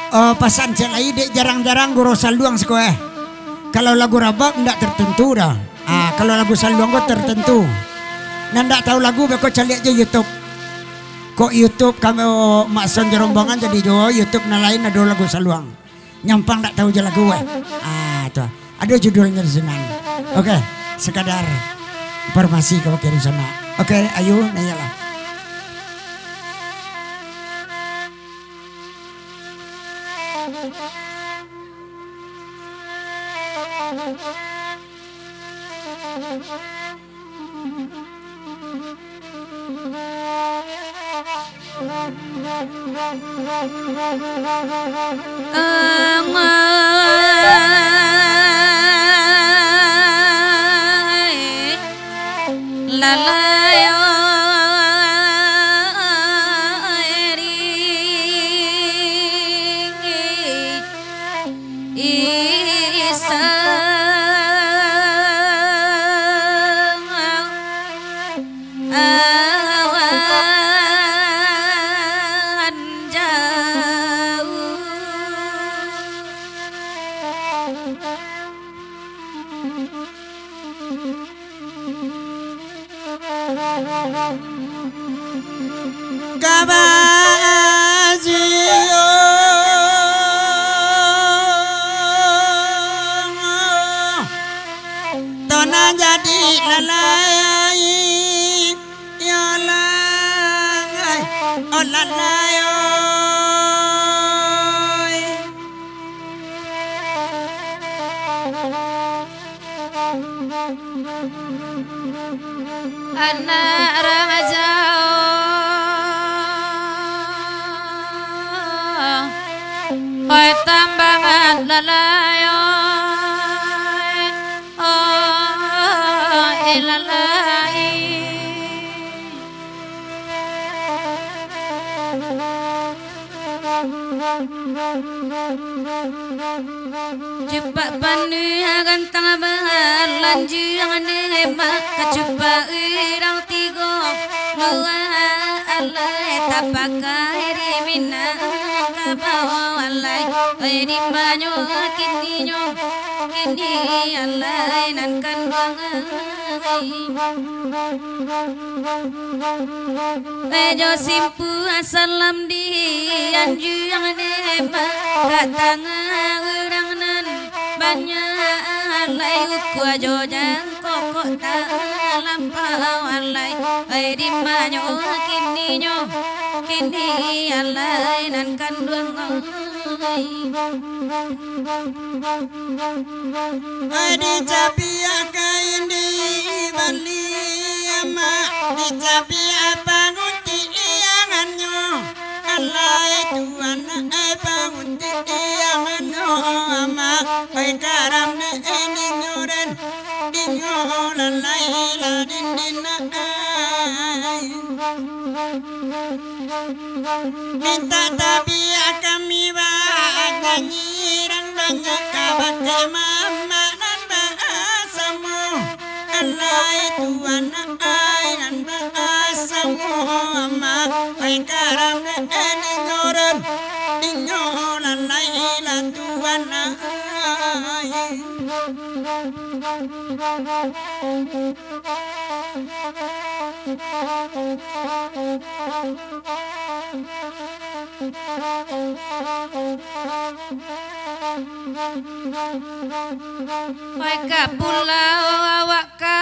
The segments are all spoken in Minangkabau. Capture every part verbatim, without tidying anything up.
Eh, pasan ciek lai, dek jarang-jarang gurau saluang siko, eh. Kalau lagu rabab ndak tertentu doh. Ah, kalau lagu saluang ko tertentu. Nan ndak tahu lagu, beko caliak jo YouTube. Kok YouTube kami, oh, Mak Son jo rombongan, jadi jo YouTube nan lain ado lagu saluang. Nyampang ndak tahu jo lagu, eh. Ah, tu. Ado judulnyo di sinan. Oke, sekadar informasi ka bakeh di sana. Oke, ayo, naiaklah. Tanah jadi lalai, ya lalai, oh lalai, oi. Anak rajo, oi tambangan lalai, oi, oi lalai. Cupak panuah gantang balanjuang dek mak, kacupak urang tigo dua alai, tapakai di Minangkabau alai. Oi, di manyo kininyo, kini alai nan kanduang ai. Rejo simpuah salam dianjuang dek mak, ka tangah urang nan banyak alai, ukua jo jangkok kok talampau alai. Oi, di manyo kininyo, kini alai nan kanduang ai. Dicabiak kain dibali amak, dicabiak panguntiangannyo. Alai tuan, ai panguntiangannyo amak, ai karam dek ninyo den, dinyo lalai lah dindin ai. Mintak tabiak kami banyanyi, nan banyak kabake mamak nan basamo. Alai tuan ai nan basamo amak, ai karam dek ninyo den, dinyo lalai lah tuan ai. Oi ka pulau awak, ka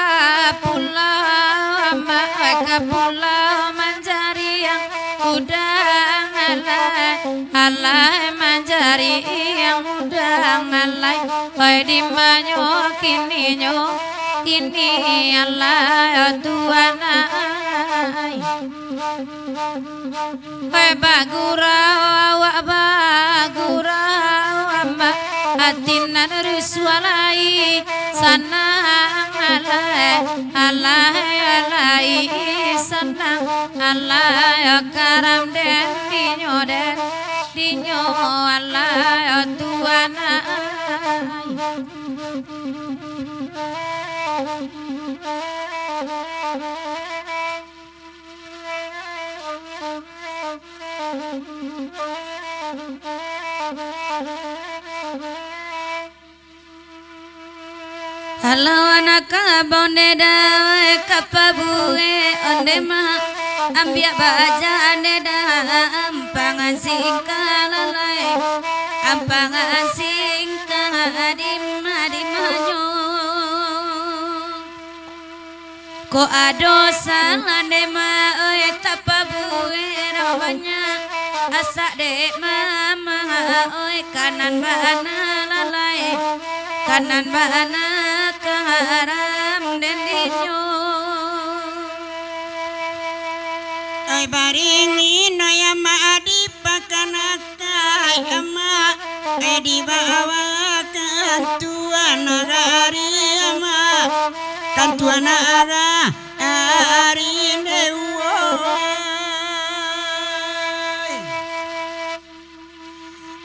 pulau amak, oi ka pulau manjariang udang alai, alai manjariang udang alai. Oi, di manyo kininyo, kini alai, oh tuan ai. Oi, bagurau awak, bagurau amak, ati nan rusuah lai, sanang alai, alai, alai, sanang alai, oh karam den dinyo den, dinyo alai, oh tuan ai. Halo anak abang, dek dawai ka pabuek, ondeh ma ambiak baja, dek da ampang singka lalai, ampang singka dima-dimanyo. Kok ado salah dek ma, oi, tapabuek urang banyak. Asak dek mama, oi, kanan bana lalai, kanan bana karam den dinyo. Oi, baringin, oi, amak adi pakanakai amak, eh, dibawa ka tuan nagari amak, ka tuan nagari dewa.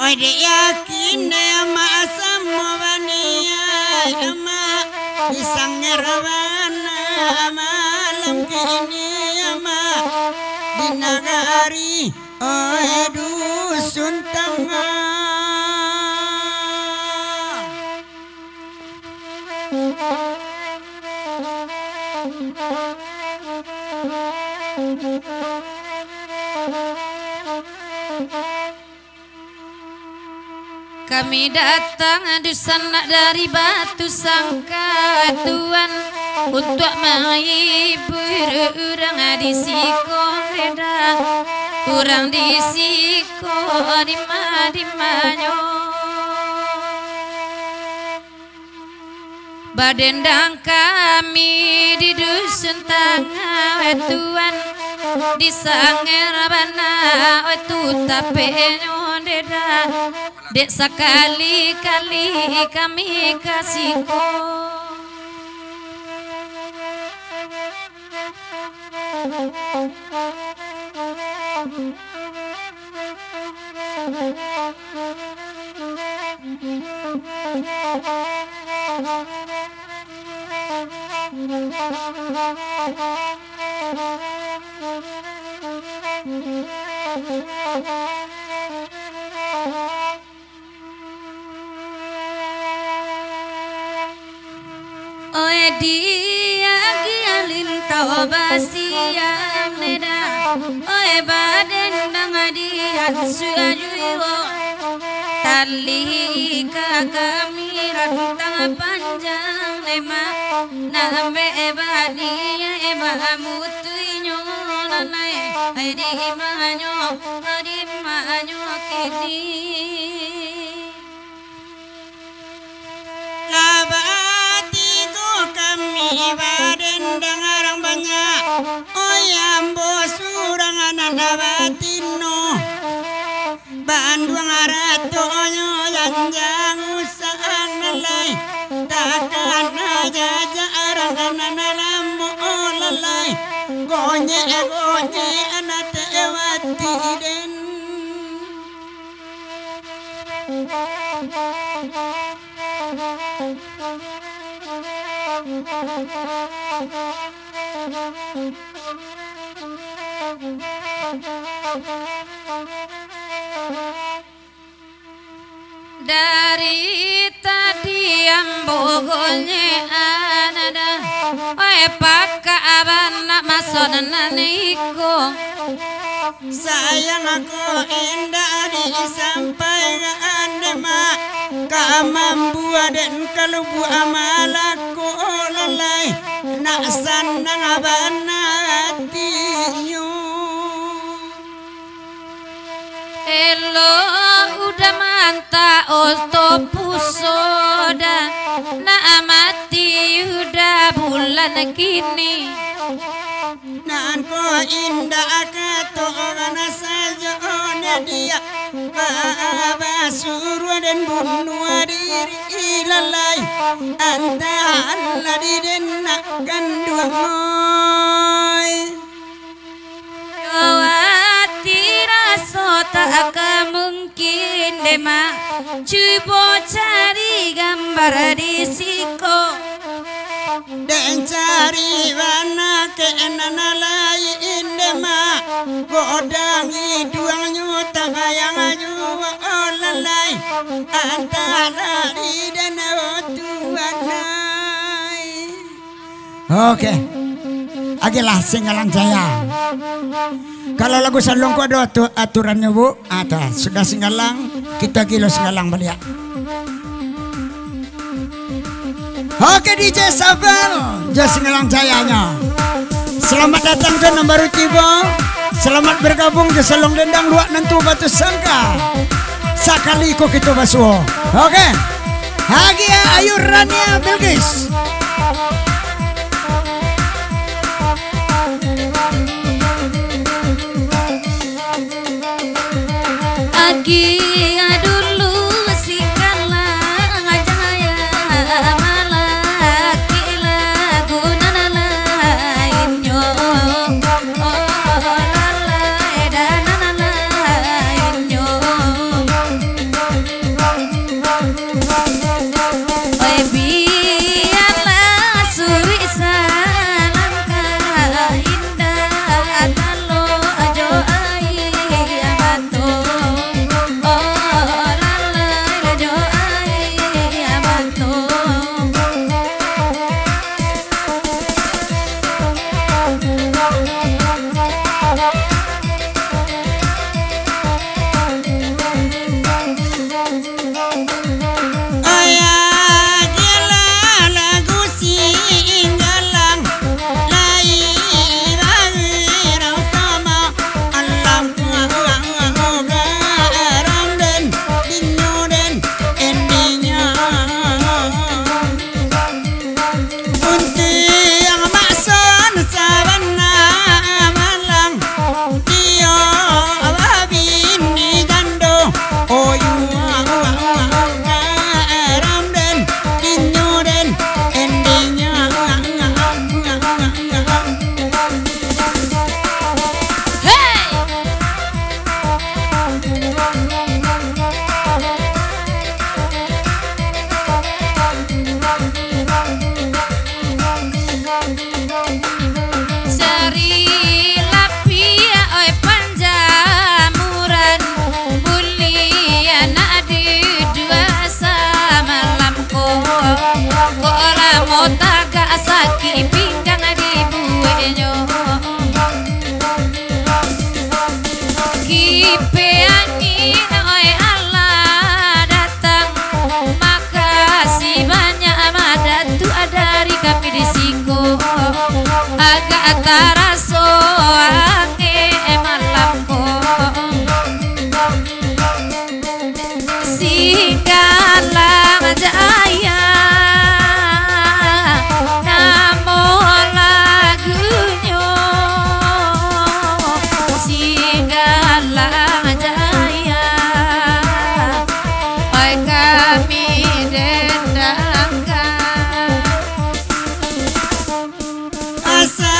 Oi, dek yakin dek amak samo baniai amak, disangir bana malam kini amak, di nagari Oi, Dusun Tangah. Kami datang di sanak dari Batu Sangka, Tuan, untuak mahibur urang di siko reda, urang di siko dima-dimanyo. Badendang kami di Dusun Tangah, Tuan, disangir bana tu tapenyo deda. Dek sakali-kali kami ka siko. Oe diak-diak lintau basiang neda, oe badendang diak suah juo. Tali ka kami rantang panjang lema, nambek badiak bamutuinyo lalai, di manyo, di manyo kini. Lah batigo kami badendang urang banyak, oi ambo surang nan batino. Banduang aratonyo janjang usang lalai, takana jajak urang nan lamo lalai, gonyek-gonyek anak tewati den. Dari tadi ambo gonyekan dah, oi pakak bana maso nan iko. Sayang ko indak disampaikan dek mak, ka mambuek den kalubuak malako lalai, nak sanang bana atinyo. Elok udah mantap oto pusoda, nak mati udah bulan kini. Nan ko indak kato urang sajo ne diak, ba-, basuruah den bunuah diri lalai, antah lah di den nak ganduang, oi. Yo ati raso tak ka mungkin dek mak, cubo cari gambar di siko. Den cari bana kek nan lain dek mak, godang iduangnyo tabayang juo lalai. Oke. Agiahlah Singgalang Jaya. Kalau lagu Salongko ado atu-, aturannyo, Bu. Ah, tah. Sudah Singgalang, kito agiah lo Singgalang baliak. Oke, D J Safal, jo Singgalang Jayanyo. Selamat datang jo nan baru tibo. Selamat bergabung jo Salong Dendang Luak Nantu Batu Sangka. Sakali ko kito basuo. Oke. Hagia Ayu Rania Bilqis. Agiah dulu Singgalang Jaya, malaki lagu nan lainnyo. Oh, lalai, dan nan lainnyo. Oi, bialah suruik salangkah, indak talok jo aia mato. Oh, lalai jo aia mato. Agiahlah lagu Singgalang, lai baru samo alam, garam den, dinyo den, endinyo. Untuang makson sabana malang, iyo babini jando, oyu garam den, dinyo den, endinyo. Hei! Sari lapiak, oi, panjamuran, buliah nak dudua samalam ko. Kok lamo tagak, sakik pinggang dibueknyo. Kipeh angin, oi, alah datang. Makasih banyak, Datuak, dari kami di siko. Agak taraso angin malam ko. Singgalang Jaya, namo lagunyo. Singgalang Jaya, oi, kami dendangkan. Asa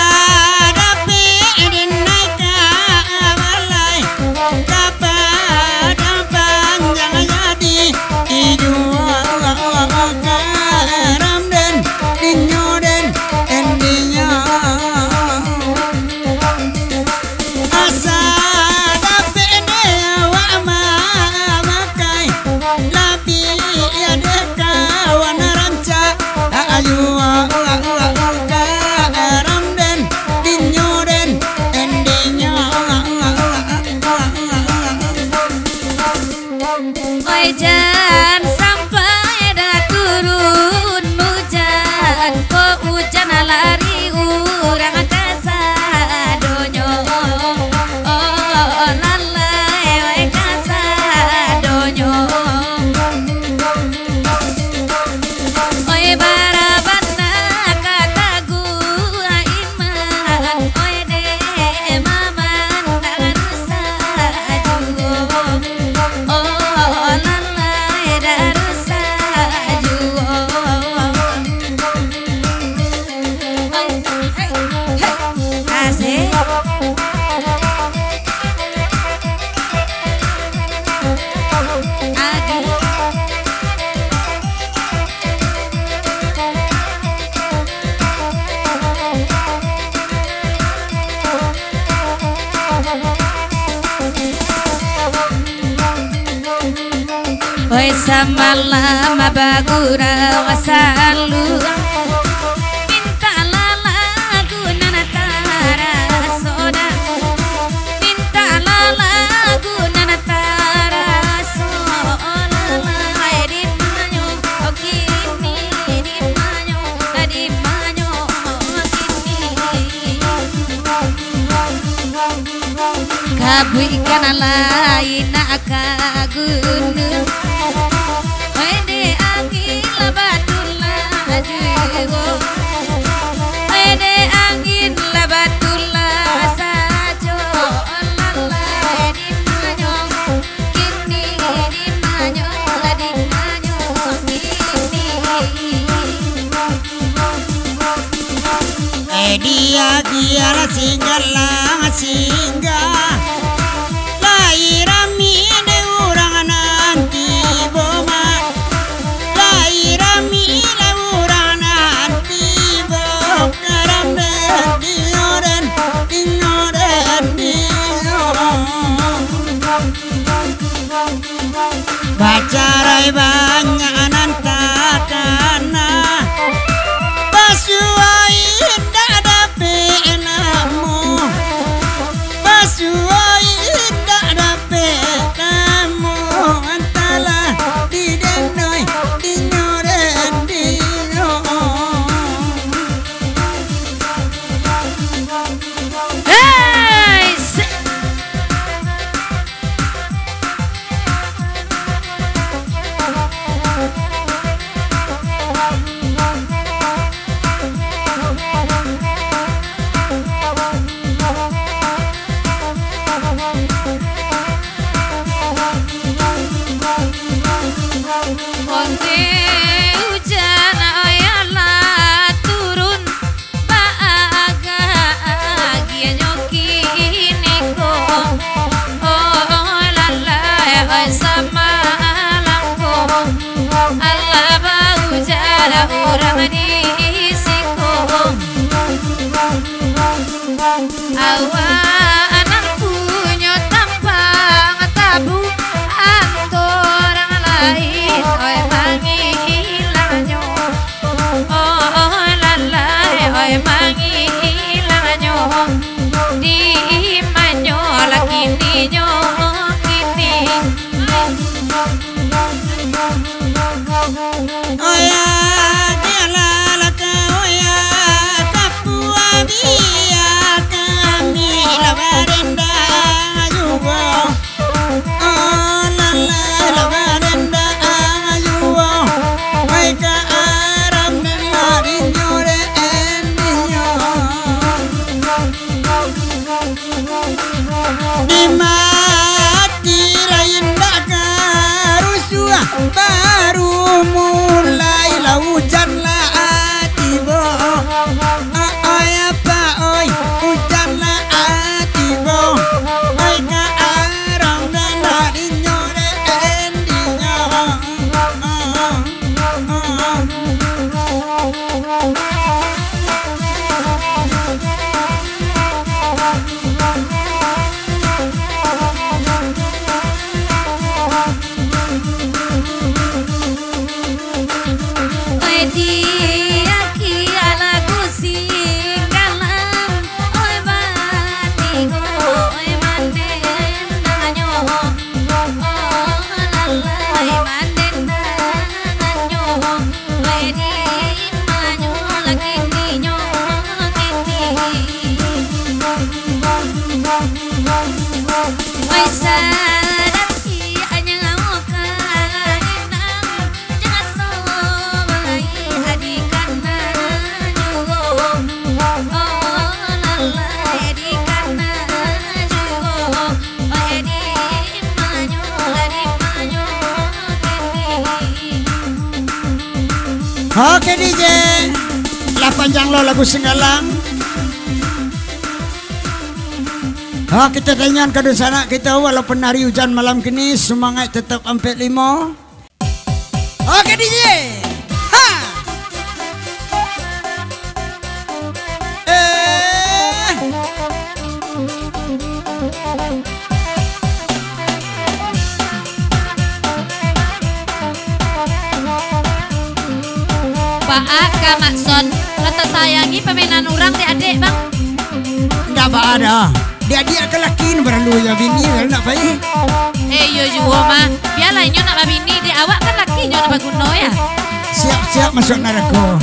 Samalam bagurau salu, mintaklah lagu nan taraso dah. Mintaklah lagu nan taraso, lalai di manyo, oh kini di manyo, di manyo kini. Kabuikkanlah inak ka gunung. Oi dek angin lah batulah juo. Oi dek angin lah batulah sajo. Lalai di manyo kini, di manyo lah di manyo kini. Eh, dia, dia lah singgah, lah singgah. Lai rami dek urang nan tibo, mak. Lai rami dek urang nan tibo. Karam den, dinyo den, dinyo den, dinyo. Bacarai banyak nan takana, basuo indak dapek namo, basuo indak dapek namo, antahlah di den doi, dinyo den dinyo. Hei, se- Onde ujan aia lah turun, baagianyo kini ko. Oh, lalai, oi, samalam ko. Alah baujan urang di siko. Awak nan punyo tampang tabu, anto urang lain, oi, mangilangnyo. Oh, lalai, oi, mangilangnyo. Di manyo lah kininyo kini. Oya, bialah lah kau, oya, tapuah, bia kami lah barendang juo. Oh, lalai lah barendang juo. Oi, ka aram den lah dinyo den dinyo. Di mati lain dak karusuah, baru mulai lah ujan lah tibo. Oi, apa oi, ujan lah tibo. Oi, ka aram den lah dinyo den dinyo. Oi, di akia lagu singgalan, oi, batigo, oi, mandendang nyo. Oh, lalai mandendang nyo, oi, di manyo lah kininyo kini. Oi, sadang siak nyawo ka inang, jaso baik di kana juo. Oh, lalai di kana juo. Oke, D J. Lah panjang lo lagu Singgalang. Ha, kito tanyoan ka dunsanak kito, walaupun hari ujan malam kini, sumangaik tetap ampek limo. Oke, D J. Ha. Eh. Baa ka Makson, lah tasayangi pamenan urang dek adiak, Bang? Indak baa doh. Dek adiak ka laki nan paralu, yo bini kalau nak pai. Eh, iyo juo mah. Bialah inyo nak babini, dek awak kan lakinyo nan baguno, yo. Siap-siap masuak narako.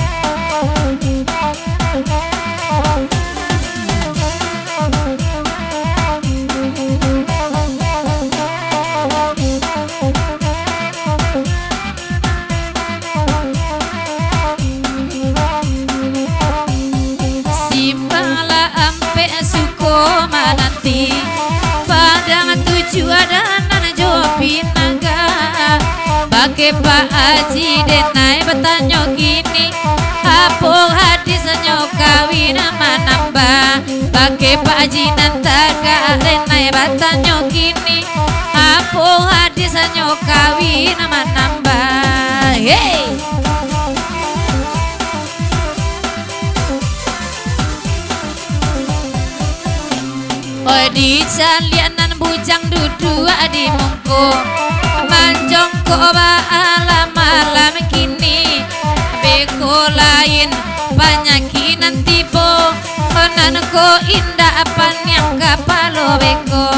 Simpang lah ampek suko mananti, Padang Tujuah Danan jo Pinangga. Bakeh Pak Aji denai batanyo kini, apo hadisnyo kawin manambah? Bakeh Pak Aji nan tagak denai batanyo kini, apo hadisnyo kawin manambah? Hei! Oi, dicaliak nan bujang duduak di mungko, manjongkok baalah malam kini. Beko lain panyakik nan tibo, nan ko indak paniang kapalo beko.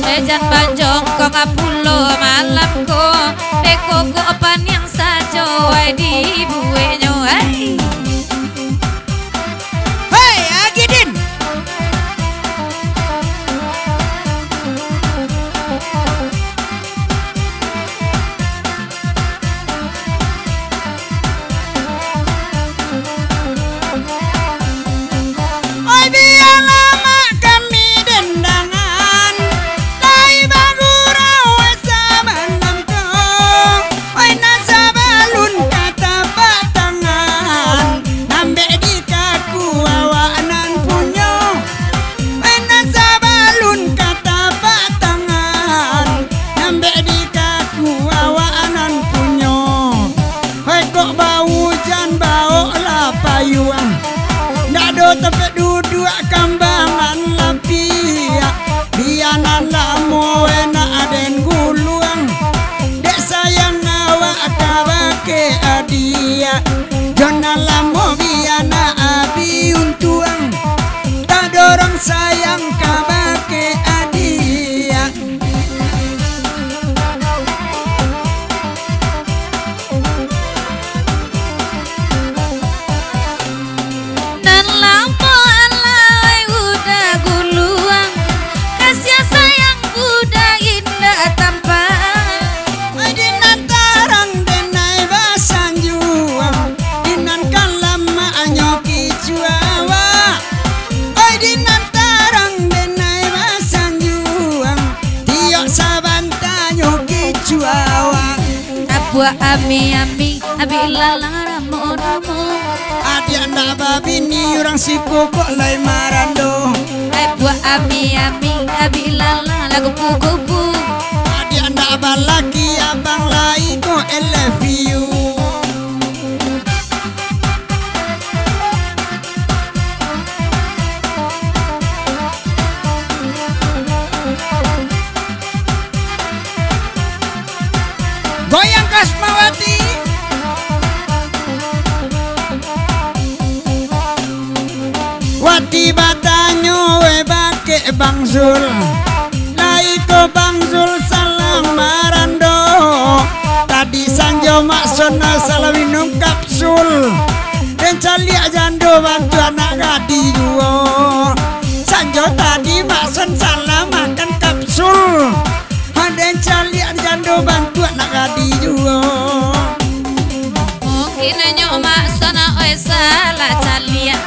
Eh, jan manjongkok pulo malam ko, beko ko paniang sajo wai dibueknyo, ai. Hei, Agidin! Oi, bialah mak kami dendangan, lai bagurau asa malam ko. Oi, nan sabalun ka tapak tangan, nambek di kaku awak nan punyo. Oi, nan sabalun ka tapak tangan, nambek di kaku awak nan punyo. Oi, kok baujan, baoklah payuang, ndak ado tampek duduak kambangan lapiak. Bia nan lamo enak den guluang, dek sayang awak kabake adiak. Jo nan lamo bia nak abi untuang, tadorong sayang kabake adiak. Nan lamo alai udah guluang, kasiah sayang udah indak tampak. Di nan tarang denai basanjuang, di nan kalam maknyo kicuah awak. Oi, di nan tarang denai basanjuang, tiok sabantanyo kicuah awak. Tapuak ami-ami, abih lalang ramo-ramo. Adiak ndak babini, urang siko kok lai marando. Ai buah ami-ami, abih lalang lah kupu-kupu. Adiak ndak balaki, abang lai kok I love you. Goyang Kasmawati. Wati batanyo, weh, bakeh Bang Zul. Lai ko Bang Zul salang marando. Tadi sanjo Mak Sona salah minum kapsul. Den caliak jando bantuak nak gadih juo. Sanjo tadi Mak Son salah makan kapsul. Aden caliak jando bantuak nak gadih juo. Mungkin nyo Mak Son, oi, salah caliak.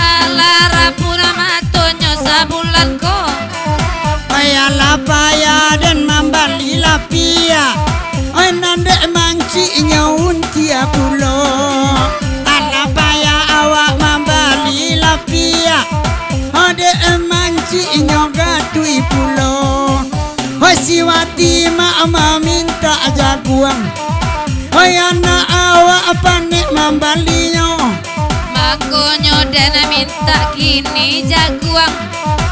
Alah rapuh matonyo sabulan ko. Oi, alah payah den mambali lapiak. Oi, nan dek manciknyo untia pulo. Alah payah awak mambali lapiak. Oi, dek manciknyo gatui pulo. Hoi si Wati mak mamintak jaguang. Hoi anak awak panek mambalinyo. Makonyo den mintak kini jaguang.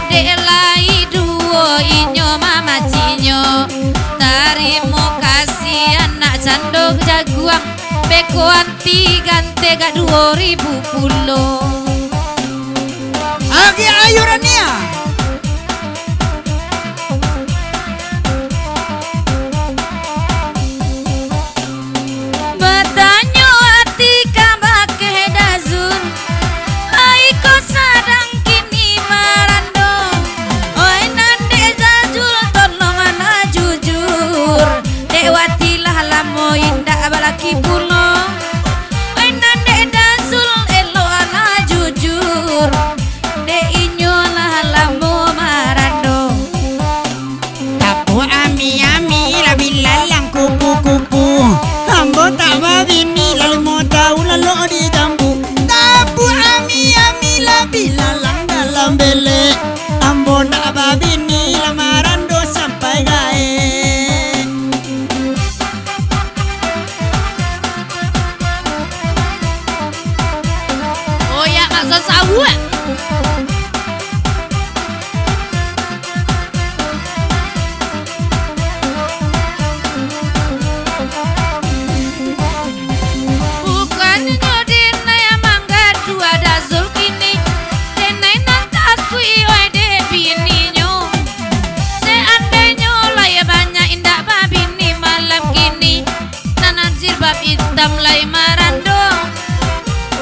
Dek lai duo inyo mamacinyo. Tarimo kasih anak cando jaguang. Bekoan Tiga tegak duo ribu pulo. Agi ayuran nia. Batanyo ati ka bakeh Dazul, ai ko sadang kini marando. Oi nan dek Dazul, tolonglah jujur. Dek wati lah lamo indak balaki pulo. Oi nan dek Dazul, eloklah jujur. Dek inyo lah lamo marando. Tapuak ami-ami lah bilalang kupu-kupu. Ambo tak babini lah limo taun lalok di jambu. Tapuak ami-ami lah bilalang dalam belek. Ambo nak babini lah marando sampai gaek. Oyak maksud sauak. Bukannyo denai manggaduah Dazul kini, denai nan takuik oi dek bininyo. Seandainyo lai banyak indak babini malam kini, nan jilbab itam lai marando.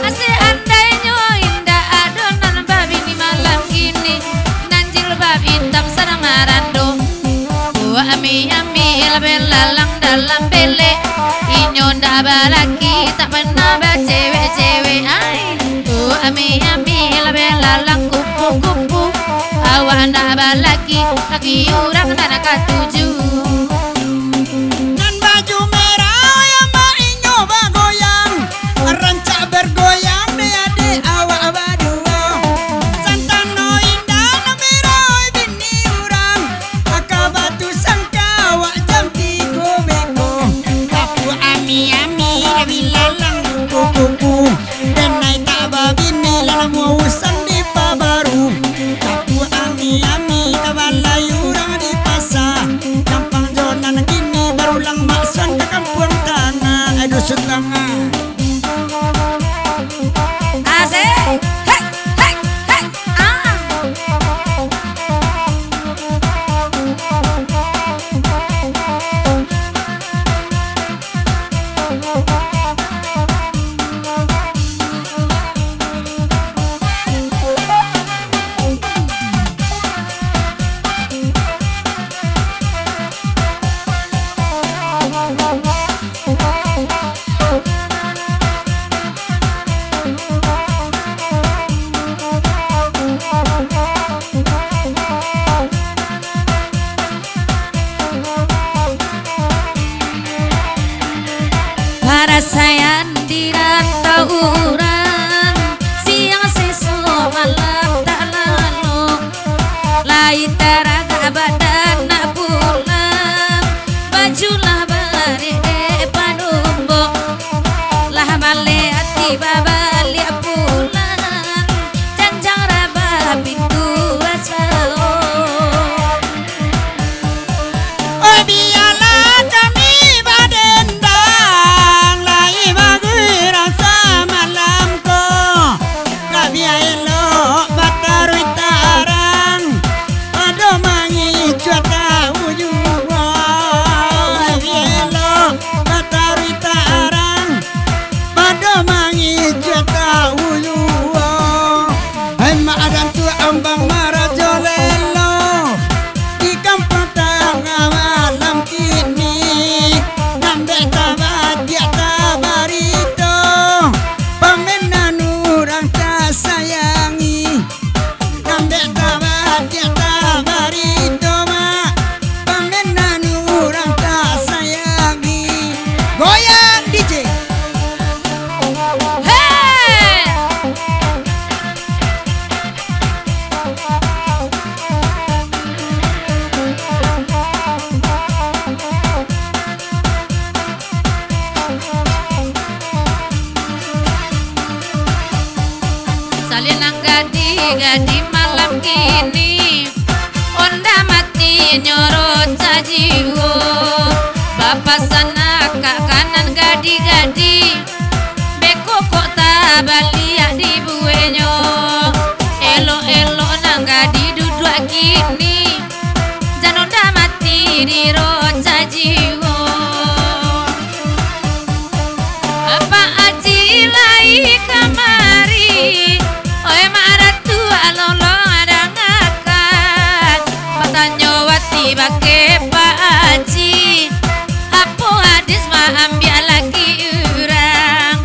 Seandainyo indak ado nan babini malam kini, nan jilbab itam sadang marando. Buah ami-ami lah belalang dalam belek, inyo ndak balaki, tak pernah bacewek-cewek, ai. Buah ami-ami lah belalang kupu-kupu, awak ndak balaki, laki urang nan katuju. Nan baju merah, ya mak inyo bagoyang, rancak bergoyang, dek adek awak baduo. Santano indak nan merah, oi bini urang, aka batu sangka awak jam tigo beko. Tapuak ami-ami lah bilalang kupu-kupu, denai tak babini lah lamo usang dipabaru. Tapuak ami-ami tabalai urang di pasa, gampang jo nan kini barulang maksuan ka kampuang tangah, eh, dusun tangah. Asik. Hei, hei, hei. Ah. Parasaian di rantau urang, siang seso malam tak lalok. Lai taragak badan nak pulang, baju lah barek dek panumbok. Lah maleh ati babaliak pulang, janjang rabah pintu asa. Oh, bialah kami badendang, lai bagerak samalam ko. Ka bia elok bataruih tarang, pado mangicuah tahu Baliak dibueknyo, elok-elok nan gadih duduak kini, jan ndak mati diroca jiwo. Pak Aji lai kamari, oi Mak Datuak lolong dangakan, batanyo wati bakeh Pak Aji. Apo hadis maambiak laki urang?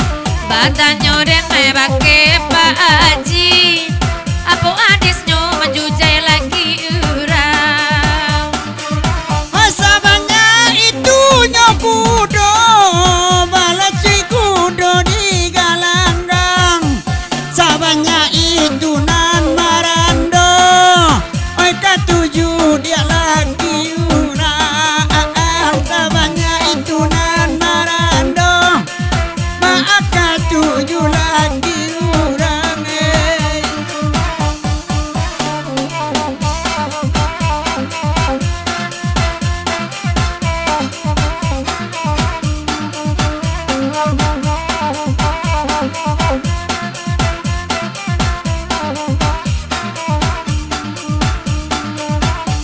Batanyo dek mai bakeh Pak Aji. Apo hadisnyo manjujai laki urang? Sabanyak itunyo kudo, balacik kudo di galanggang. Sabanyak itu nan marando, oi katuju diak laki urang. Sabanyak itu nan marando, mak katuju laki urang, eh.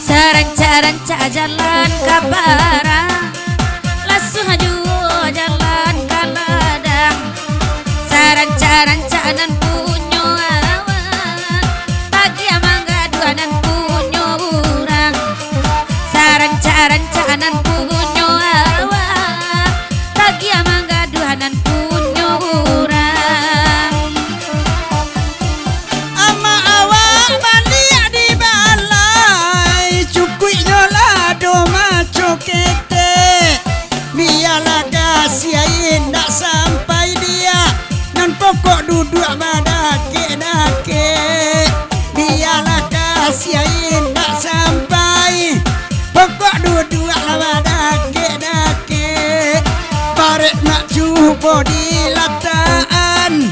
Sarancak-rancak jalan ka Parang, lasuah juo jalan ka ladang. Sarancak-rancak nan punyo awak, tagiah manggaduah nan punyo urang. Sarancak-rancak nan punyo awak, tagiah manggaduah nan punyo urang. Amak awak baliak di balai, cukuiknyo lah do maco ketek. Bialah kasiah indak sampai diak, nan pokok duduak badakek-dakek. Bialah kasiah indak sampai, pokok duduak lah badakek-dakek. Barek nak cubo dilatakan,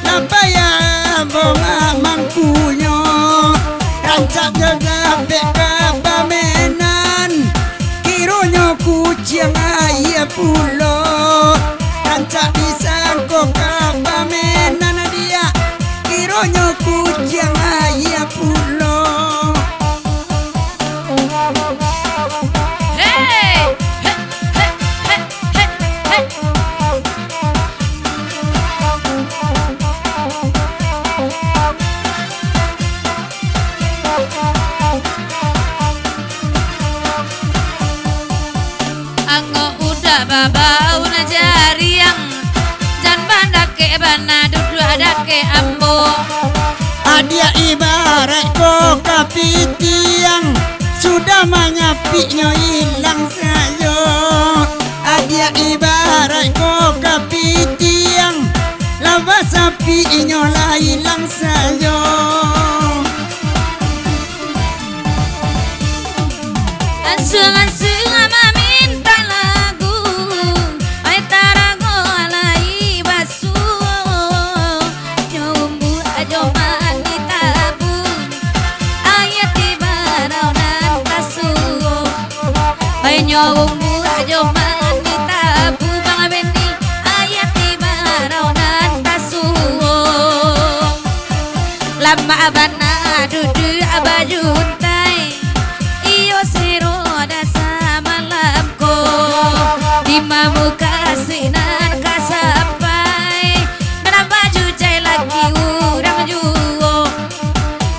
lah payah bongak mangkunyo. Rancak jo dapek ka pamenan, kironyo kuciang aia pulo. Rancak disangko ka pamenan diak, kironyo kuciang aia pulo. Hei! Hei, hei, hei, hei, hei. Angok udah babaun jariang, jan bandakek bana duduak dakek ambo. Adiak ibaraik ko kapitiang, sudah manyapiknyo ilang sajo. Adiak ibaraik ko kapitiang, lah basapiknyo lah ilang sajo. Ansuang-ansuang mamintak lagu, ai tarago lai basuo. Nyo umbuak jo mandi tabun, aia tibarau nan kasuo. Ai nyo umbuak jo mandi tabun, Bang Benny, aia tibarau nan kasuo. Lamak bana duduak bajuntai, iyo siro dasa malam ko. Dima mukasuik nan ka sampai, nan bajujai laki urang juo.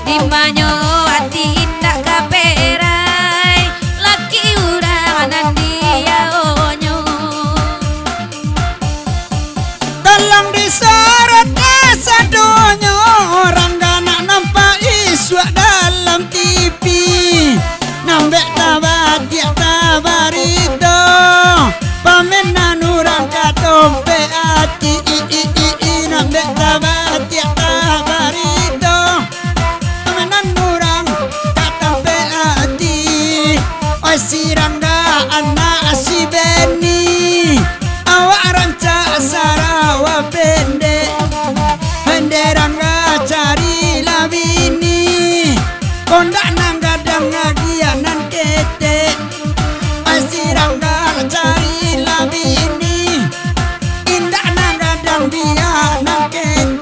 Dimanyo ati indak ka perai, laki urang nan diaonyo. Tolong disorot kasadonyo, urang ganak nampak isuak dalam T V. Nambek tabatiak tabarito, pamenan urang ka tompek ati, i, i, i, i, nambek tabatiak tabarito. Pamenan urang ka tampek ati. Oi si Rangga anak si Beni, awak rancak sarawa pendek. Pendek Rangga carilah bini, kondak nan gadang agiah nan ketek. Oi si Rangga carilah bini, indak nan gadang biak nan ketek.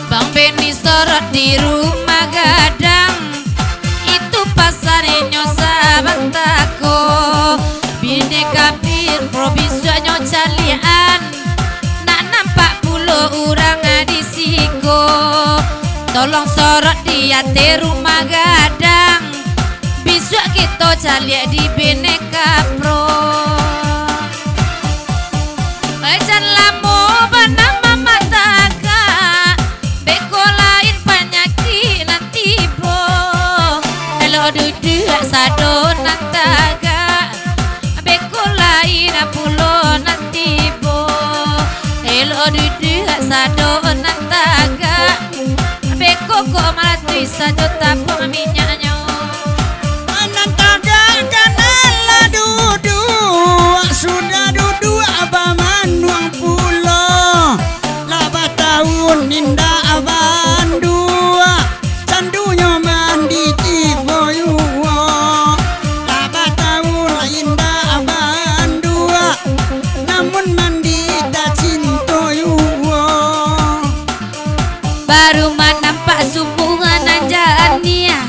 Bang Beni sorot di rumah gadang, itu pasarinyo sabanta ko. Bini kapir pro bisuaknyo caliak-an, nak nampak pulo urang di siko. Tolong sorot di ateh rumah gadang, bisuak kito caliak di bini kapro. Oi, jan lamo bana mamatagak, beko lain panyakik nan tibo. Elok duduak sado nan tagak, beko lain pulo nan tibo. Elok duduak sado nan tagak, beko kok malatuih sajo tapuang minyaknyo. Nan tagak kanai lah duduak, sudah duduak bamanuang pulo. Lah batahun indak banduak, sandunyo mandi tibo yuo. Lah batahun indak banduak, namun mandi tacinto yuo. Baru manampak sumua nan janiah,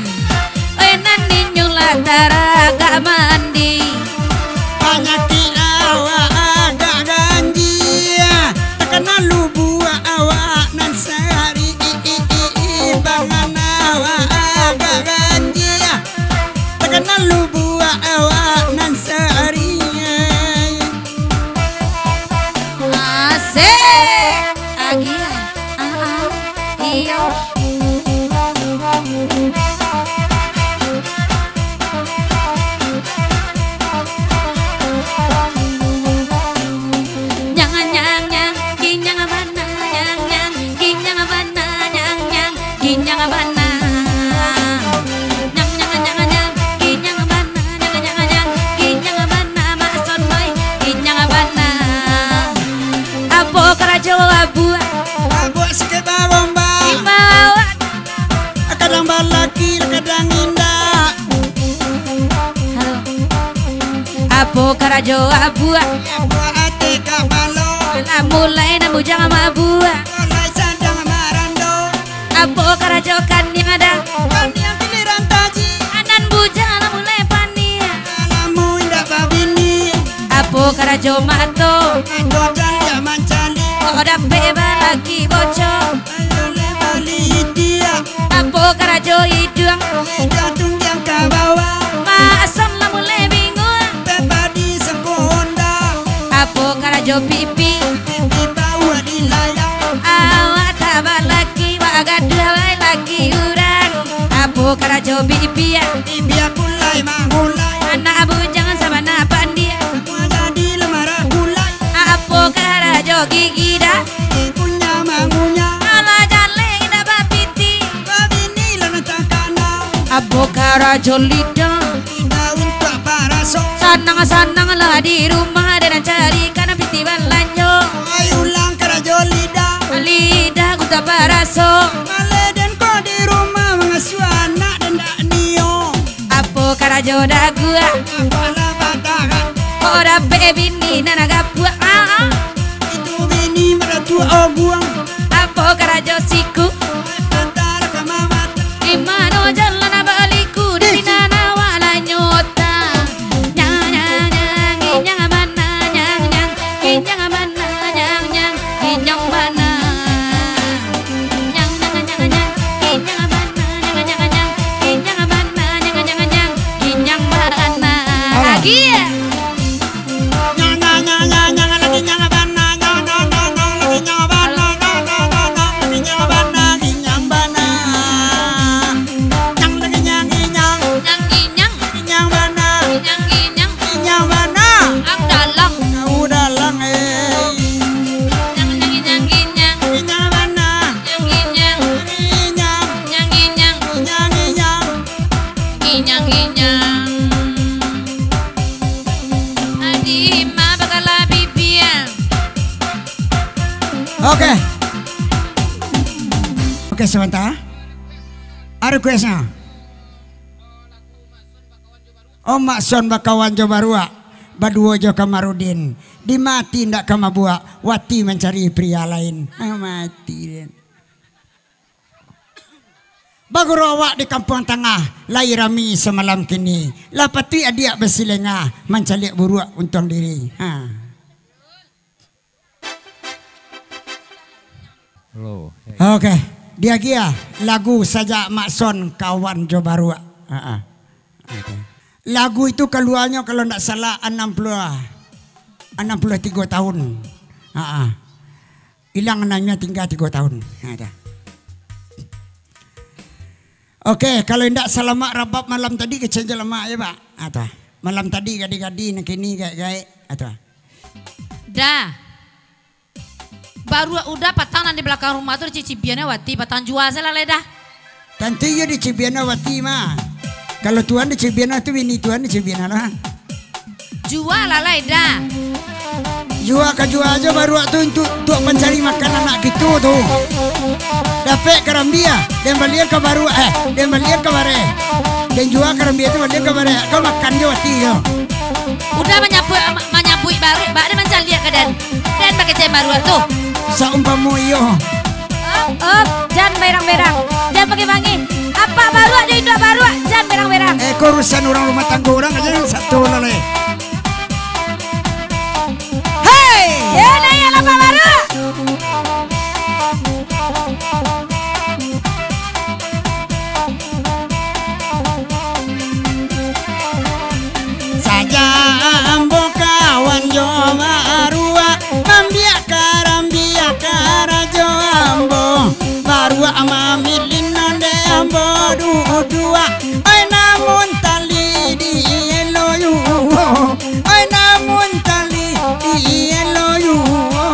oi, nan inyo lah taragak mandi. Panyakik awak agak ganjia, takana lubuak awak nan sari. Pangan awak agak ganjia, takana lubuak awak nan sari. Asik. Agiah. Ah, ah. Iyo. Nyang, nyang, nyang, kinyang bana, nyang, nyang, kinyang bana, nyang, nyang, kinyang bana. Nyang, nyang, nyang, nyang, kinyang bana, nyang, nyang, nyang, kinyang bana, Mak Son Boy, kinyang bana. Apo karajo abuak? Abuak sikek babombak. Imbau. Kadang balaki, kadang indak. Halo. Apo karajo abuak? Abuak ati kapalo. Lah mulai nan bujang mabuak. Mulai sadang marando. Apo karajo kaniang ada? Kaniang giliran taji. Nan bujang lah mulai paniang. Lamo indak babini. Apo karajo mato? Mato caliak mancaliak. Kok dapek balaki bocok? Ayo le bali idiak. Apo karajo iduang? Iduang tunggang ka bawah. Mak Son lah mulai bingung. Pribadi sangko Honda. Apo karajo pipi? Pipi bawah dilayang. Awak tak balaki, wak gaduah lai laki urang. Apo karajo bibia? Bibia pulai mangulai. Anak bujang sabana pandia. Samua jadi lamara gulai. Apo karajo gigi dah? Gigi kunyah mangunyah. Alah jaleh indak bapiti. Babini lah nan takana. Apo karajo lidah? Lidah untuak paraso. Sanang-sanang lah di rumah, den carikan piti balanjo. Ai ulang karajo lidah. Lidah ku tak paraso. Maleh den ko di rumah mangasuah anak den dak nio. Apo karajo daguak? Apalah batahan. Kok dapek bini nan gapuak? Ah, ah. Itu bini maratuak oguang. Apo karajo siku? Di mano jalan baliku, di sinan awak lah nyota. Nyang, nyang, nyang, ginyang bana, nyang, nyang, ginyang bana, nyang, nyang, ginyang bana. Nyang, nyang, nyang, nyang, ginyang bana, nyang, nyang, nyang, ginyang bana, nyang, nyang, nyang, ginyang bana. Alah. Lagi. Inyang, inyang. Adi ma bagala bibia. Oke. Oke, sabanta. Request-nyo. Oh, Mak Son bakawan jo baruak, baduo jo Kamarudin. Di mati ndak ka mabuak, wati mancari pria lain. Ah, mati den. Baguru awak di Kampuang Tangah, lai rami samalam kini. Lah patuik adiak basilengah, mancaliak buruak untuang diri. Ha. Hello. Oke, diagiah lagu Sajak Makson Kawan Jo Baruak. Ha, ha. Oke. Lagu itu kaluanyo kalau ndak salah anam puluah, anam puluah tigo tahun. Ha, ha. Ilang anamnyo tingga tigo tahun. Ha, dah. Oke, kalau indak salamak rabab malam tadi, kecek jo lamak ya, Pak. Atau malam tadi gadi-gadi, nan kini gaek-gaek, atau? Dah. Baruak Uda patang nan di balakang rumah tu dicibian wati, patang jua sajo lah lai dah. Tantu iyo dicibian wati mah. Kalau tuan dicibian tu bini tuan dicibian lah. Jua lah lai dah. Jua ka jua jo baruak tu untuak, untuak pancari makan anak kito tu. Dapek karambia, den balian ka baruak, eh, den balian ka bareh. Den jua karambia tu balian ka bareh, kau makan jo wati tu. Uda manyabuik, ma-, manyabuik baruak, bak den mancaliak ka den. Den bakecek baruak tu. Saumpamo iyo. Op, op, jan berang-berang. Jan bangih-bangih. Apak baruak jo induak baruak, jan berang-berang. Eh, ko urusan urang rumah tanggo urang aja nan satu lah, leh. Hei! Yo, naiak lah, Pak Baruak. Sajak ambo kawan jo baruak, mambiak karambia karajo ambo. Baruak mamilin nan dek ambo duduak. Ai namun tali di elo yuo. Ai namun tali di elo yuo.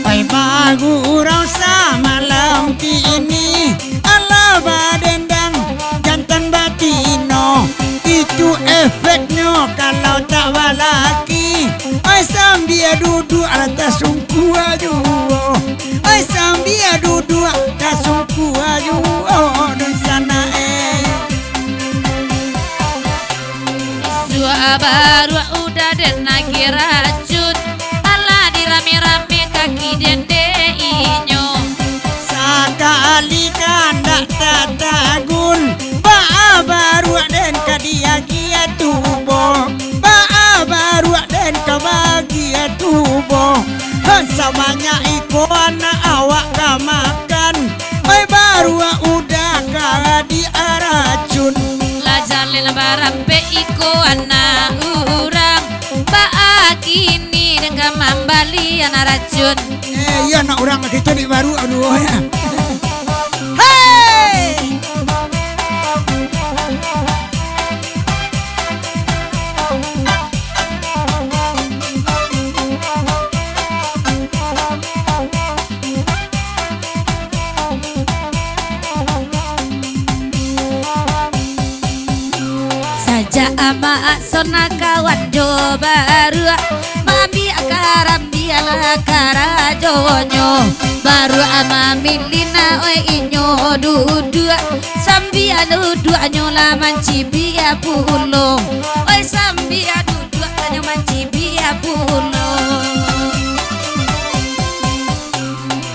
Ai bagurau samalam kini, alah badendang jantan batino. Itu efeknyo kalau tak balaki. Ai sambia duduak lah tasungkua juo. Ai sambia duduak tasungkua juo. Dunsanak e. Isuak baruak Uda den agiah racun, alah dirame-rame kaki den dek inyo. Sakali kandak tatagun, baa baruak den ka diagiah tubo, baa baruak den ka baagiah tubo. Han sabanyak iko anak awak ka makan, ai baruak Uda ka diaracun. Lah jaleh barampek iko anak urang, baa kini den ka mambalian racun. Eh, iyo, anak urang kito ni baruak duo, yo. Hei! Sajak amak sona kawan jo baruak, mambiak karambia lah karajonyo. Baruak mamilin oi inyo duduak, sambia duduaknyo lah mancibia pulo. Oi sambia duduaknyo mancibia pulo.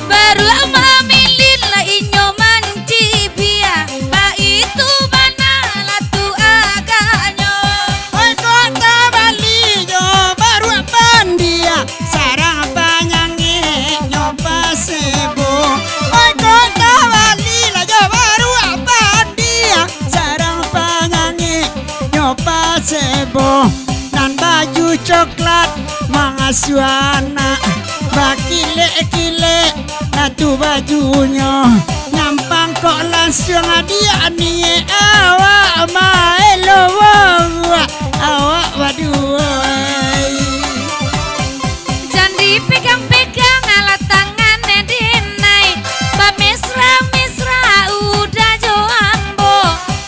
Baruak mamilin lah inyo mancibia, baitu bana lah tu agaknyo. Oi kota Bali jo baruak pandia, sarang panyangeknyo pasebo. Oi kota Bali lah jo baruak pandia, sarang panyangeknyo pasebo. Nan baju coklat mangasuah anak, bakilek-kilek lah tu bajunyo. Nyampang kok lansuang adiak niek awak maelo baruak awak baduo. Jan dipegang-pegang alah tangan denai, bamesra-mesra Uda jo ambo.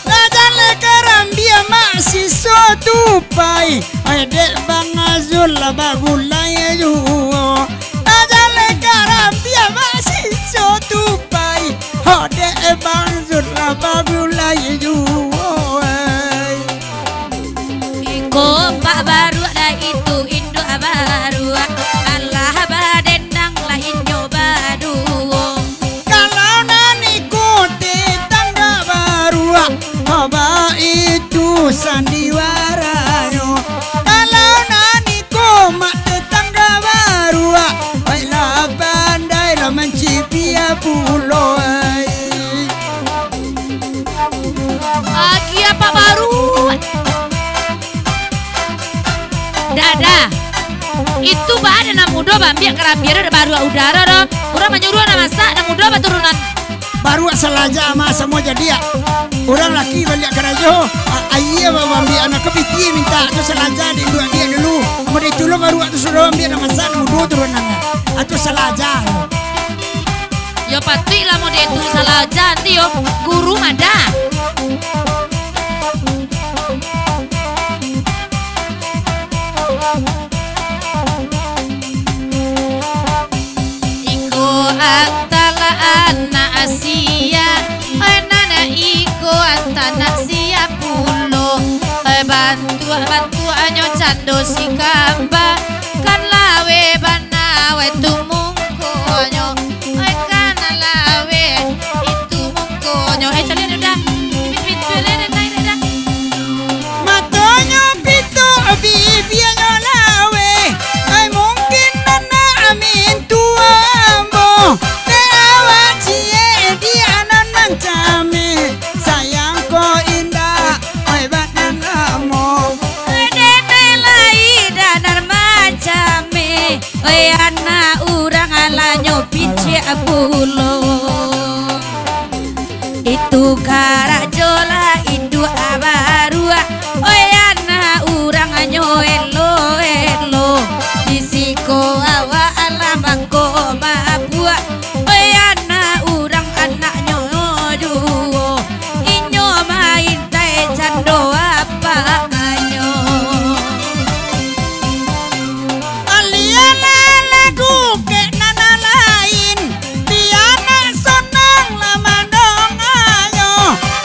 Lah jaleh karambia mak siso tupai, oi dek Bang Azul lah bagulai juo. Lah jaleh karambia mak siso tupai, oi dek Bang Azul lah bagulai juo, ai. Iko pak baruak, lah itu induak baruak, alah badendang lah inyo baduo. Kalau nan pulo ai. Agiah Pak Baruak. Dah, dah. Itu baa dek nan mudo baambiak karabiah do, dek Baruak Udara do. Urang manyuruah nan masak, nan mudo baturunan. Baruak salaja mah samo jadi, ah. Urang laki baliak karajo, a-, aia ba-, baambiak anak kapiti mintak tu salaja dek induak diak dulu. Amun dek itu lo Baruak tu sudah ambiak nan masak, nan mudo turunannyo. Atu salaja. Yo patuik lah model tu, salah aja nanti yo, guru madah. Iko antala anak sia, anak iko antala sia pulo, bantuak-bantuaknyo cando si kamba, kan lawe bana wai tu mungkonyo. Oi, kana lawe, itu mungkonyo. Eh, caliak dah. Pintu-pintu le, dah, dah, dah. Matonyo pituk, bibianyo lawe. Ai, mungkin anak mintuo ambo. Dek awak ciek, dia nan mancameh. Sayang ko indak, oi, badan lamo. Oi, dek lai dah nan mancameh. Oi, anak urang alanyo picik pulo. Itu karajo lah iduak baruak. Oi, anak urang anyo elo-elo. Di siko awak alah mangko mabuak. Oi, anak urang anaknyo juo. Inyo maintai cando apak anyo. Alialah lagu kek nan lain, biar nak sonang lah mandonganyo.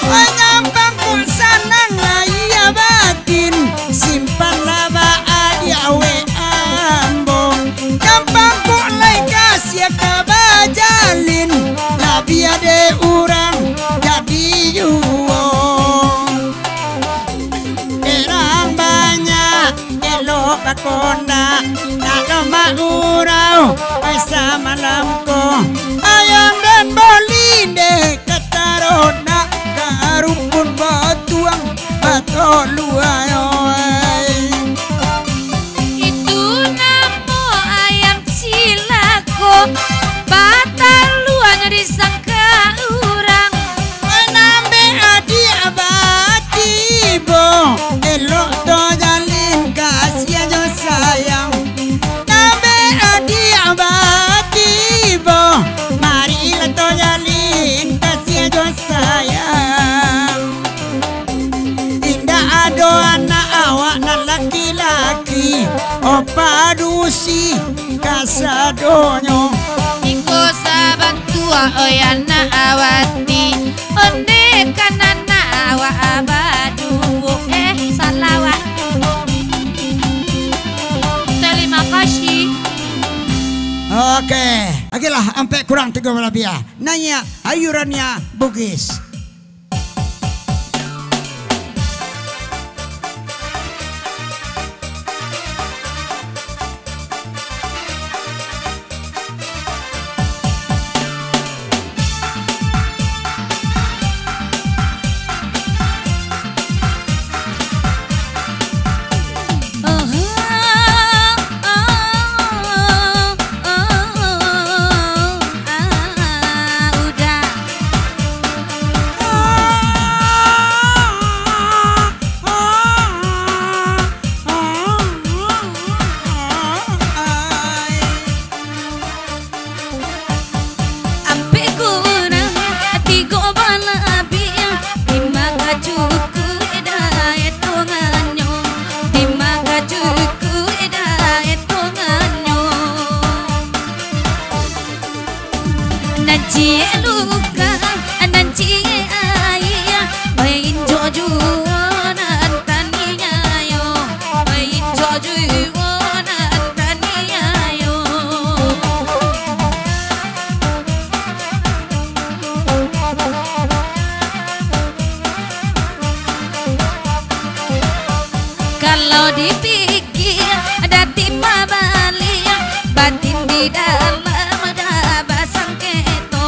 Manyambang kok sanang lah iya batin, simpanlah ba adiak wek ambo. Gampang kok lai kasiah ka bajalin, labiah dek urang jadi juo. Derang banyak, elok bakondak, nak lomak urau, pai samalam ko. Ayam den balindeh, ka taronak, ka rumpun batuang, batoluak, oi. Itu namo ayam cilako, bataluanyo disangka urang. Manambek adiak batibo, elok to jalin kasiah jo sayang. Nambek adiak batibo, marilah to jalin kasiah jo sayang. Indak ado anak awak nan laki-laki, oh padusi kasadonyo. Iko sabantuak, oi anak awati, ondeh kan anak awak baduo. Eh, salawat. Terima kasih. Oke, oke lah, ampek kurang tigo balabiah. Naiak ayurannya Bugis. Ampek kurang, tigo balabiah, dima ka cukuik dek etongannyo, dima ka cukuik dek etongannyo. Nan ciek luka, nan ciek aia, bainjok juo nan taniayo, bainjok juo nan taniayo. Kalau dipikia, dati mabaliak, batin di dalam dah basangketo.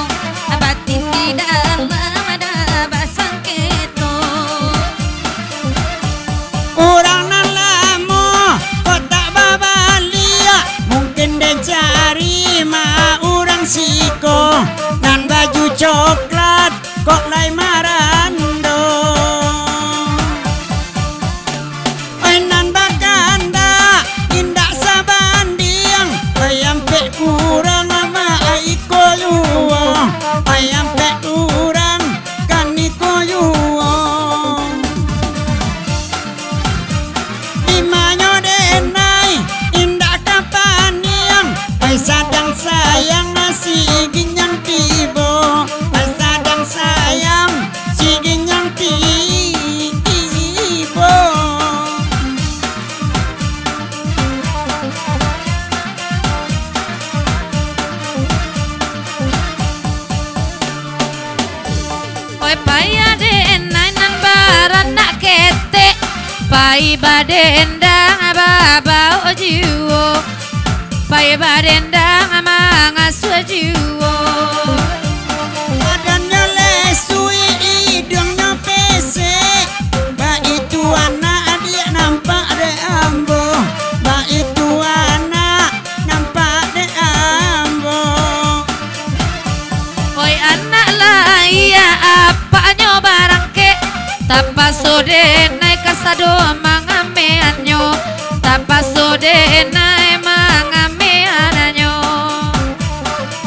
Nan baju coklat kok lai marando. Oi nan bakandak indak sabandiang. Oi ampek kurang amak iko juo. Oi ampek kurang kan iko juo. Imanyo denai indak ka paniang. Oi sadang sayang si ginyang tibo. Oi sadang sayang si ginyang tibo. Oi payah denai nan baranak ketek, pai badendang babaok juo, pai badendang mangasuah juo. Badannyo lesuik, iduangnyo pesek, baitu anak adiak nampak dek ambo, baitu anak nampak dek ambo. Oi anak lai apaknyo barangkek, tapaso denai kasado mangameannyo, tapaso denai mangameannyo.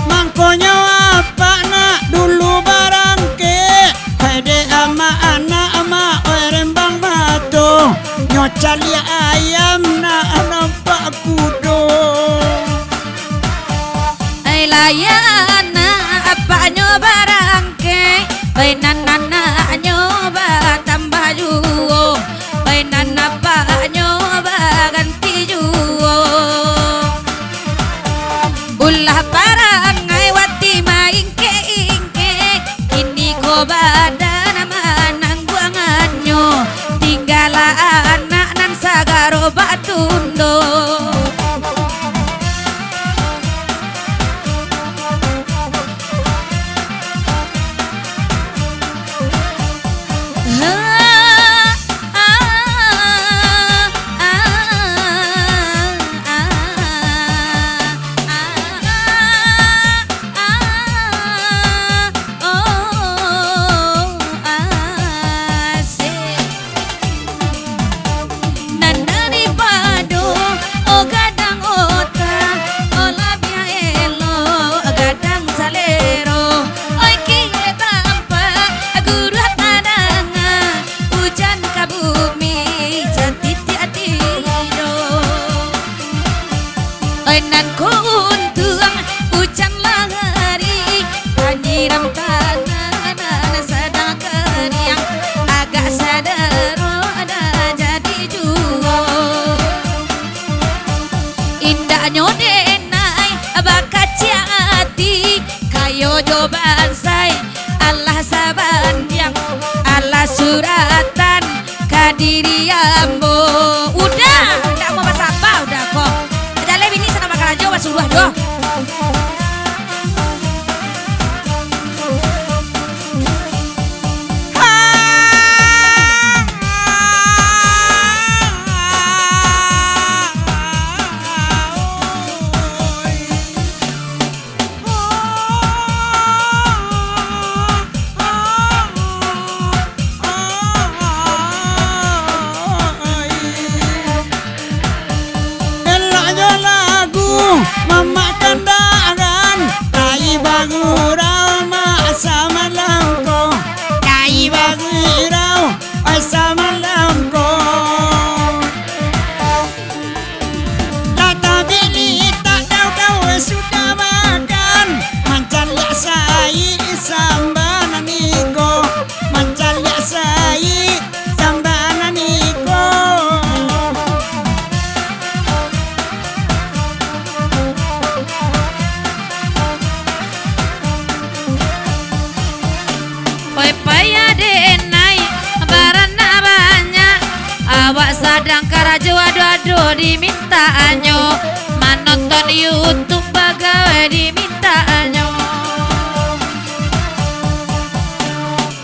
Mangkonyo apak nak dulu barangkek, hai dek amak anak amak oi rembang mato, nyo caliak ayam nak nampak kudo. Ai layan apaknyo barangkek, bai nan anaknyo batambah juo, bai nan apaknyo baganti juo. Ulah parangai wati maingkek-ingkek, kini ko badan manangguangannyo, tinggalah anak nan sagaro batundo. Nan daripado, oh, gadang otak, oh, labiah elok gadang salero. Oi, kilek tampak guruah tadanga, ujan ka bumi satitiak tido. Oi, nan ko untuang ujan lahari, panyiram tanah nan sadang kariang, agak sadaro dah jadi juo. Indaknyo denai bakaciak ati, kayo jo bansai, alah sabandiang, alah suratan, ka diri ambo. Udah, ndak mau basaba, udah ko. Jaleh bini sanang bakarajo, basuruah jo. Eloknyo lagu mamakan daran, lai bagurau mak samalam ko, lai bagurau mak samalam ko. Lah tabili tak dau-dau sudah makan, mancaliak sai samba nan iko, mancaliak sai samba nan iko. Oi payah denai, baranak banyak, awak sadang karajo ado-ado dimintaannyo, manonton YouTube bagawai dimintaannyo.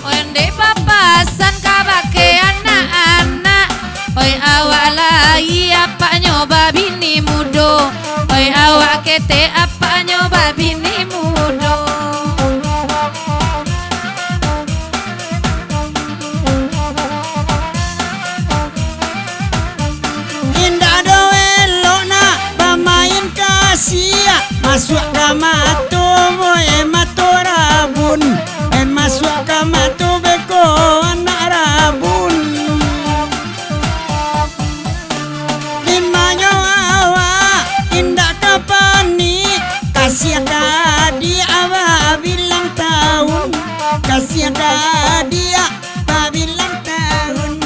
Oi ndeh bapasan kabake anak-anak, oi awak lai apaknyo babini mudo, oi awak ketek apaknyo babini mudo. Kasiah ka dia babilang tahun.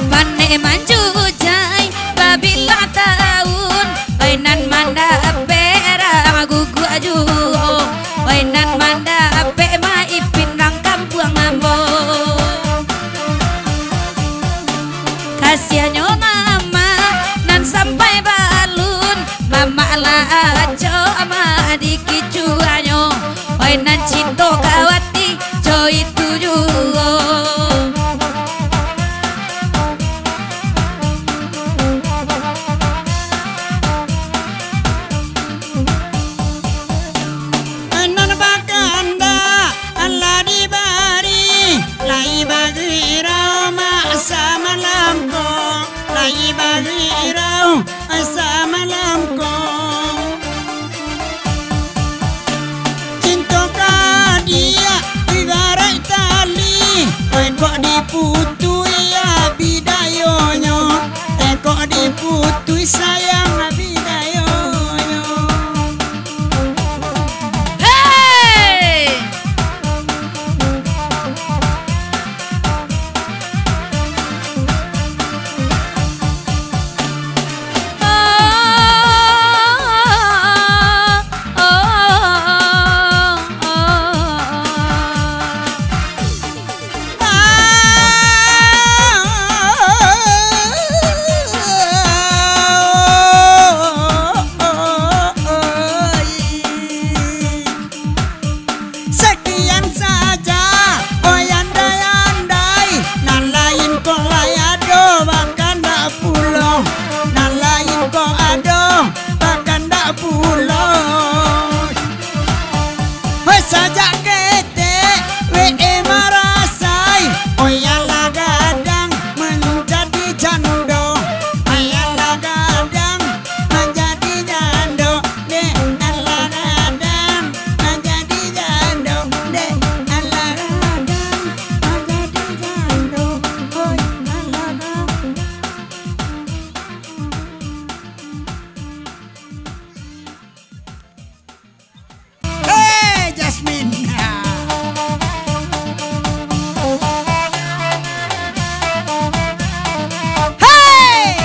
Panek manjujai babilang tahun. Oi nan mandapek rang guguak juo. Oi nan mandapek maipin rang kampuang ambo. Kasiahnyo mamak nan sampai balun, mamak lah acok amak di kicuanyo. Oi nan cinto ka wati, jo itu juo. Nan bakandak lah dibari, lai bagirau mak samalam ko, lai bagirau samalam ko. Cinto ka dia ibaraik tali, oi kok diputuih abih dayonyo, oi kok diputuih sayang abih dayonyo. Hei! Sakian saja, oi andai-andai, nan lain kok lai ado bakandak pulo, nan lain kok ado bakandak pulo. Oi sajak ketek we marasai, oi alah gadang manjadi jando, oi alah gadang manjadi jando, dek alah gadang manjadi jando, dek alah gadang manjadi jando, oi alah gadang. Hei, Jasmine. Hei!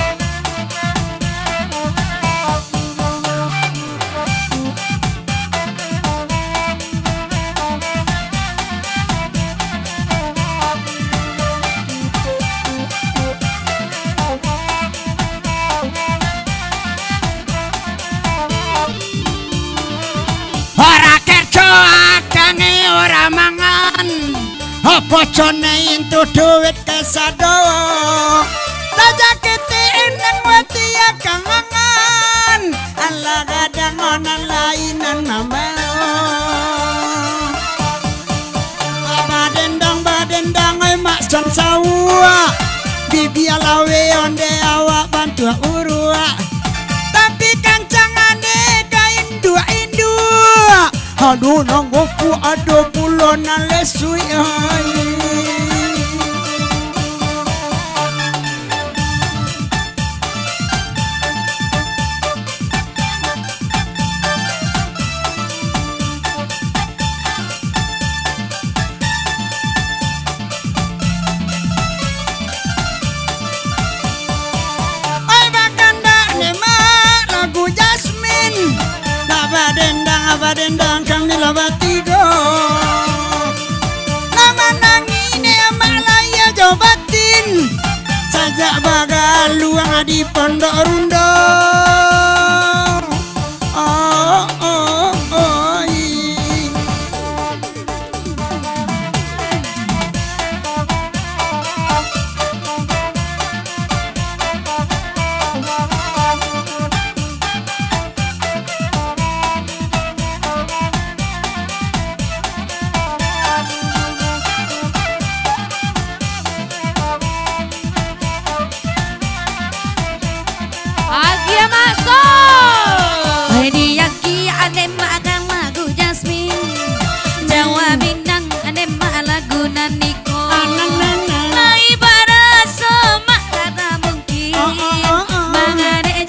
Ora kerjo akangnyo ora mangan, apo conai tu duit kasado. Tajak ketek nan wati akan mangan, alah gadang nan lain nan mambao. Badendang, badendang, oi mak san sauak. Bibia lawe onde awak bantuak uruak. Tapi kancang ane ka induak-induak. Ado nan gopuak, ado pulo nan lesuik, ai. Ai bakandak ne mak lagu Jasmine. Lah badendang, badendang kami lah batigo. Lah manangih ne mak lahia jo batin. Sajak bagaluang di Pondok Rundo. Oh, oh, oh, ih. Agiah masuk. Ai diagiah ane mak kan lagu Jasmine. Jawa Minang ane mak lagu nan iko. Anang, anang. Lai baraso mak kada mungkin. Oh, oh, oh, oh. Mangadek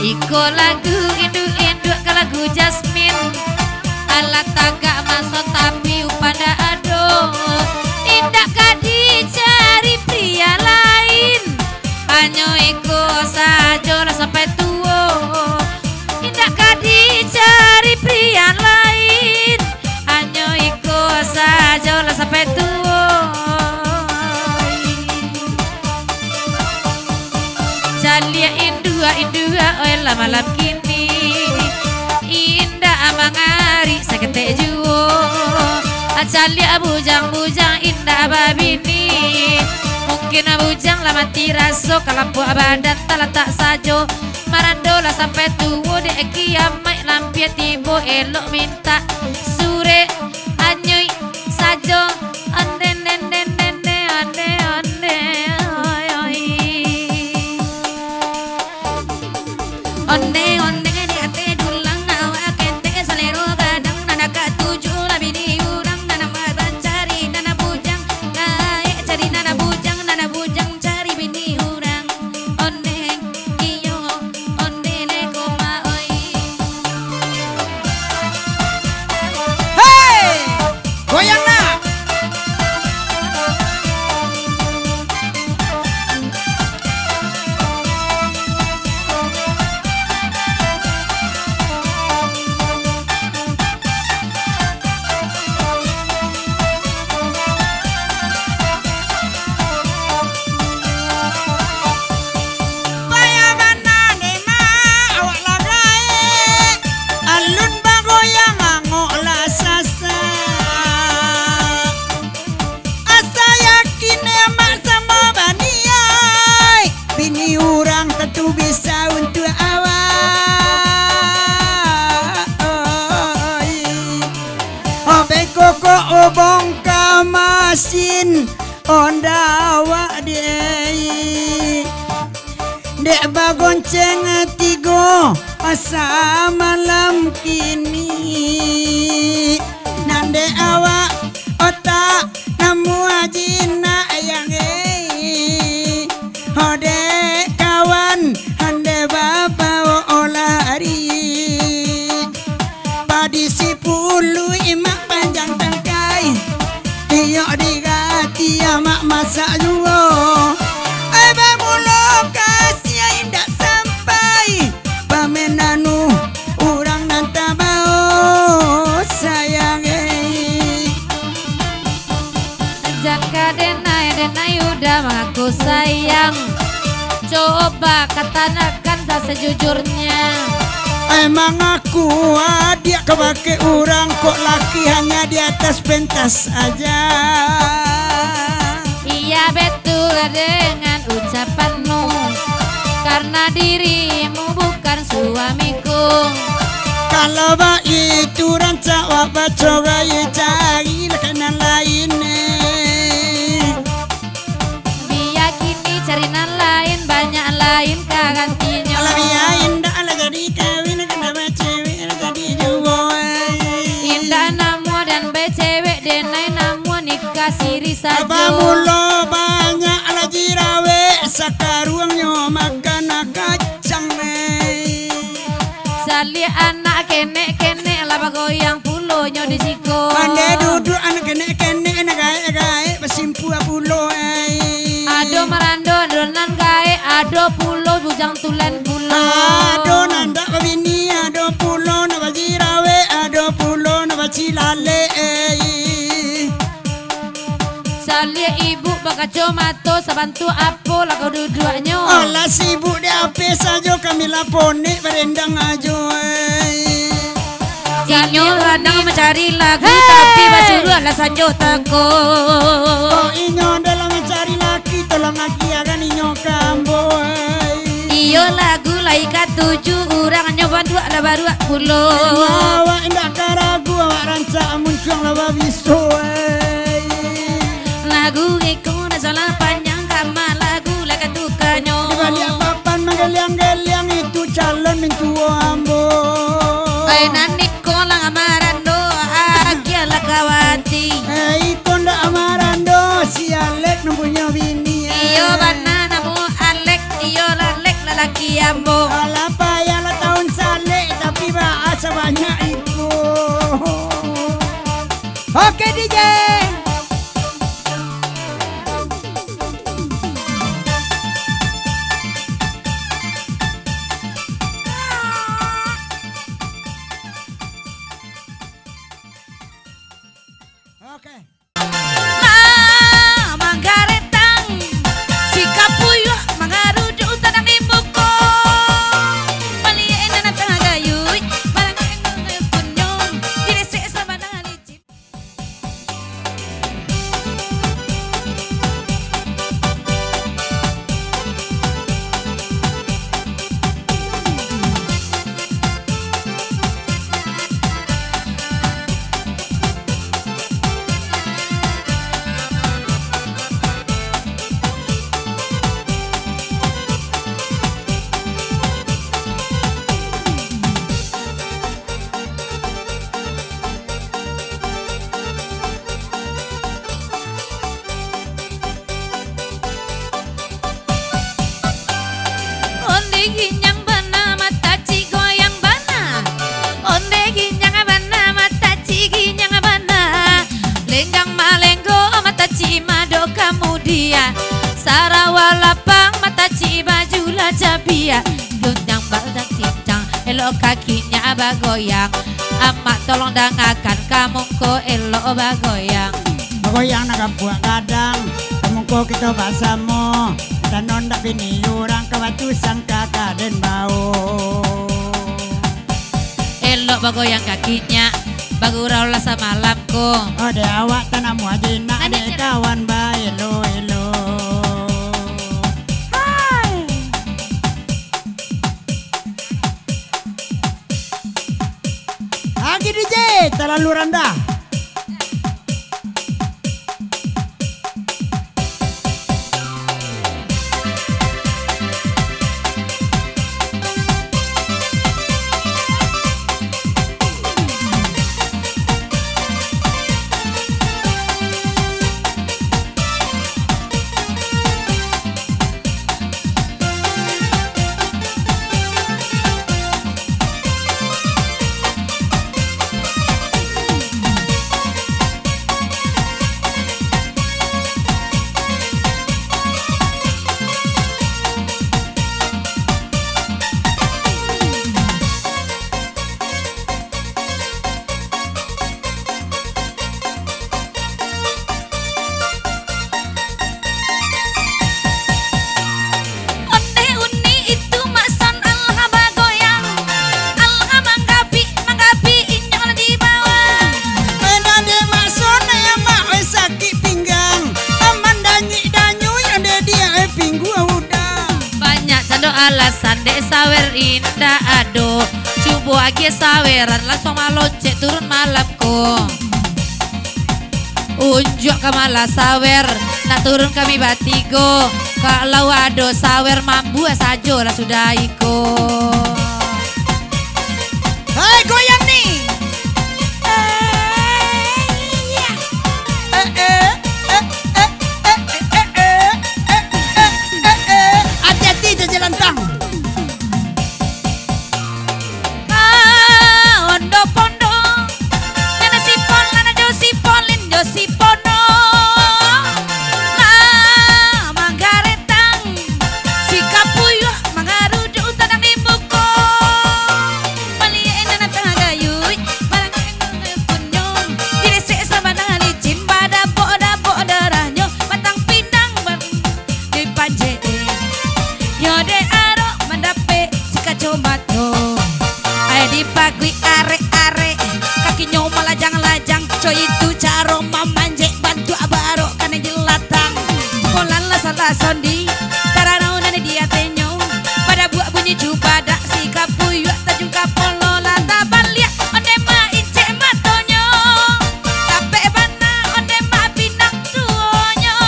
Iko lagu induak-induak ka lagu Jasmine. Alah tagak maso tapi upa ndak ado. Indak ka dicari pria lain. Hanyo iko sajo lah sampai tuo. Indak ka dicari pria lain. Hanyo iko sajo lah sampai tuo. Caliak induak-induak, oi lah malam kini. Indak mangarik saketek juo. Caliak bujang-bujang indak babini. Mungkin bujang lah mati raso, kalapuak badan talatak sajo. Marando lah sampai tuo, dek kiamaik lampia tibo, elok mintak surek anyuik sajo. Onde, onde, onde, onde, onde, onde, oi, oi. Onde, onde, di ateh dulang, awak ketek, salero gadang, nan katuju lah bini urang, nan mancari nan bujang, gaek cari nan bujang, nan bujang cari bini urang. Onde, iyo, onde ne koma, oi. Hei! Goyang nak! Payah bana dema awak lah gaek, alun bagoyang angok lah sasak. Asa yakin emak samo baniai, bini urang tantu bisa untuak awak. Oi. Abeng kokok obong ka masin, onda awak dek. Dek bagonceng tigo asa malam kini. Nan dek awak otak namuah jinak yang, eh. Ho dek kawan, hande babawo lari. Padi sipuluh imak panjang tangkai, iyo digati amak masak juo. Ai bamulo kasiah indak sampai, pamenanu urang nan tabao sayang, eh. Jaka denai, denai udah mangaku sayang. Coba katakan sejujurnya. Emang aku adiak ka bakeh urang, kok laki hanya di atas pentas aja. Iya betul dengan ucapanmu, karena dirimu bukan suamiku. Kalau baitu rancak wak bacorai, carilah ka nan lain, eh. Bia kini cari nan lain, banyak lain ka gantinyo. Alah bia indak lah jadi kawin, kena bacewek lah jadi juo, ai. Indak namuah den bacewek, denai namuah nikah siri sajo. Bamulo banyak lah jirawek, sakaruangnyo makan kacang, ai. Saliak anak kenek-kenek lah bagoyang pulonyo di siko. Pandai duduak anak kenek-kenek, nak gaek-gaek basimpua pulo, ai. Ado marando, ado nan gaek, ado pulo bujang tulen pulo. Ado nan dak babini, ado pulo nan bajirawek, ado pulo nan bacilalek, ai. Saliak ibuk bakacomato, sabantuak apo lah kau duduaknyo? Alah sibuk di H P sajo, kami lah ponek barendang ajo, ai. Inyo gadang mancari lagu, hei! Tapi basuruah lah sanjo tako. Oh, inyo adalah mancari laki, tolong agiahkan inyo ka ambo, ai. Iyo lagu lai katuju, urang nyo banduak lah baruak pulo. Awak indak ka ragu, awak rancak muncuang lah babiso, ai. Lagu iko nak salah panjang, kama lagu lah katukanyo. Di baliak papan manggeliang-geliang, itu calon mintuo ambo. Ai, nan iko lah marando, agiah lah kawati. Eh, iko ndak marando, si Alek nan punyo bini, eh. Iyo bana namo Alek, iyo lah Alek lalaki ambo. Alah payah Cincang, elok kakinyo bagoyang. Amak tolong dangakan, ka mungko elok bagoyang. Bagoyang nan kapuak gadang, ka mungko kito basamo. Tano ndak bini urang, ka batu sangka ka den bao. Elok bagoyang kakinyo, bagurau lah samalam ko. Oh, dek awak tanamu aji nak, dek kawan baelo-elo. Hai. Agi D J, talalu randah. Ondeh uni itu makson alah bagoyang, alah manggabik, manggabik inyo lah di bawah. Ena dek makson ya mak, oi sakik pinggang, aman dangik danyuik ondeh dia, oi pinggua udah. Banyak cando alasan dek sawer indak ado, cubo agiah saweran langsuang malocek turun malam ko. Unjuak ka malah sawer, nak turun kami batigo. Kalau ado sawer, mambuak sajo lah sudah iko. Hei, goyang ni. Eh, iya. Eh, eh, eh, eh, eh, eh, eh, eh, eh, eh, eh, eh. Hati-hati, jajan lantang. Ah, ondo pondo, nana si Pon, nana jo si Polin, jo si Pono. Ah, manggaretang, si Kapuyuak mangaruduak tadang di muko. Maliek nan tangah gayuik, malang punyo, diresek sabanang licin, badabok-dabok darahnyo, batang pinang bar-, dipanjek. Nyo dek arok mandapek si kacomato. Ai dipaguik arek-arek, kakinyo malajang-lajang. Co itu caro mamanjek, bantuak barok kanai jelatang. Polan lah salah sondi, taranau nan di atenyo. Pada buak bunyi cubadak si Kapuyuak, tajun kapalo lah tabaliak. Onde ma incek matonyo, tapek bana onde ma pinang tuonyo.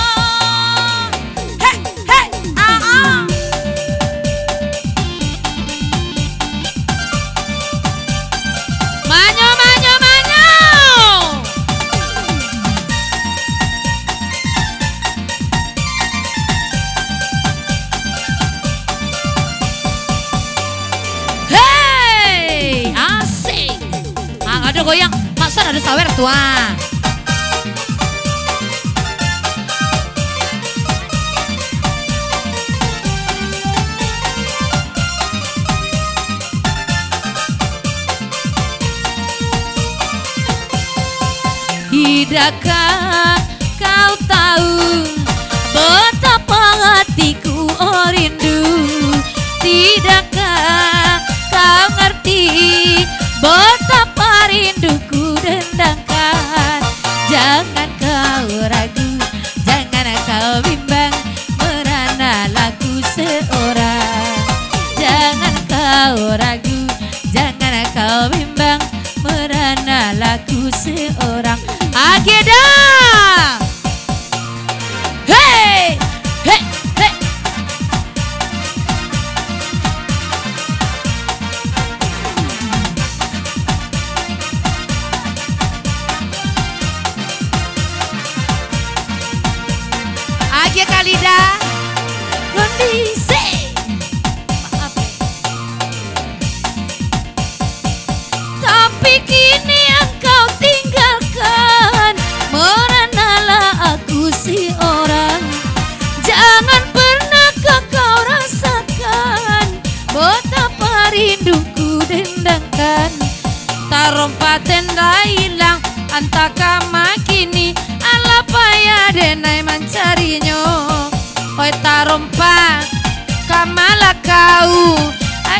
Hei, hei, ah, ah. Manyo, manyo, manyo. Hei, asik. Ah, ado goyang. Makson ado sawer tu, ah. Tidakkah kau tahu betapa hatiku, oh, rindu? Tidakkah kau ngerti betapa rinduku dendangkan? Jangan kau ragu, jangan kau bimbang, meranalah ku seorang. Jangan kau ragu, jangan kau bimbang, meranalah ku seorang. Agiah dah. Hei, hei, hei. Agiah kali dah. Kondisi. Maaf. Tapi kini engkau tinggalkan, meranalah aku seorang. Jangan pernah kau rasakan betapa rindu ku dendangkan. Tarompa tenda ilang, antah kama kini, alah payah denai mancarinyo. Oi tarompa, kamalah kau,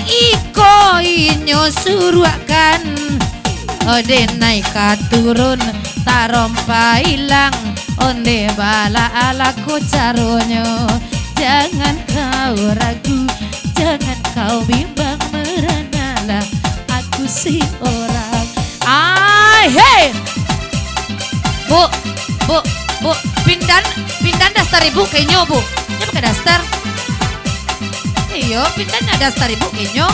iko inyo suruakkan. Oi denai ka turun, tarompa ilang, onde bala alako caronyo. Jangan kau ragu, jangan kau bimbang, meranalah aku seorang. Ai, hei! Bu, bu, bu, pindan, pindan daster ibu ka inyo, Bu. Inyo pakai daster. Iyo, pindan daster ibu ka inyo.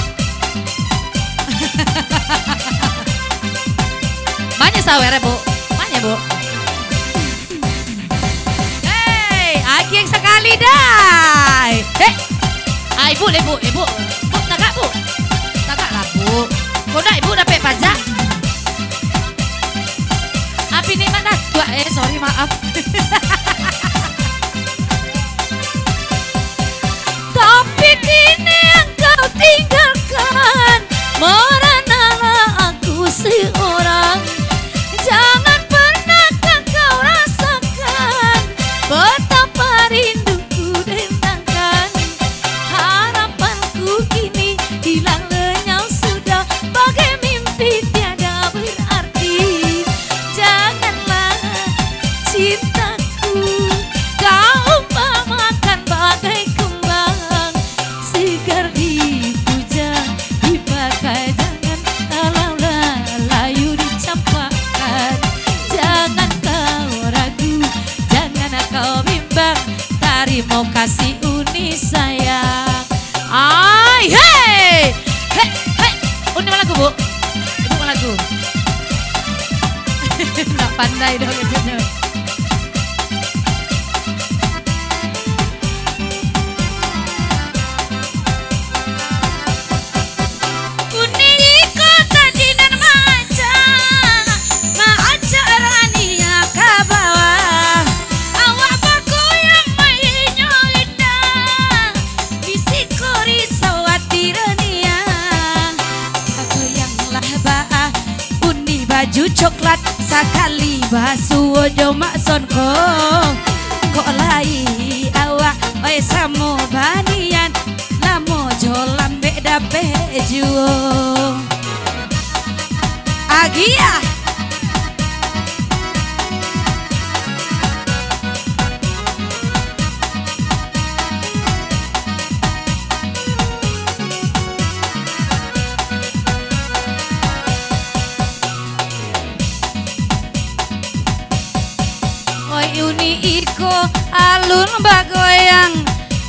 Banyak sawer, Bu. Banyak, Bu. Hei, agiah sakali dai. Hei. Ah, ibu deh, Bu. Ibu. Bu, tagak, Bu. Tagaklah, Bu. Kok nak ibu dapek pajak? Api ni mana? Tuak, eh, sorry, maaf. Tapi kini engkau tinggalkan, meranalah aku seorang. Jangan pernah kau rasakan betapa rinduku dendangkan. Harapanku kini hilang lenyap sudah, bagai mimpi tiada berarti. Janganlah cintaku kau umpamakan bagai kembang, segar dipuja, dipakai, jangan kalau lah layu dicampakkan. Jangan kau ragu, jangan kau bimbang, tarimo kasih uni sayang. Ai, hei! Hei, hei! Uni malagu, Bu? Ibu malagu. Ndak pandai doh ibu nyo. Uni iko tadi nan maacak, maacak rania ka bawah. Awak bagoyang mainyo indah, di siko risau ati rania. Bagoyanglah baa, uni baju coklat, sakali basuo jo Mak Son ko. Kok lai awak, oi samo banian, lamo jo lambek dapek juo. Agiah. Oi uni iko alun bagoyang,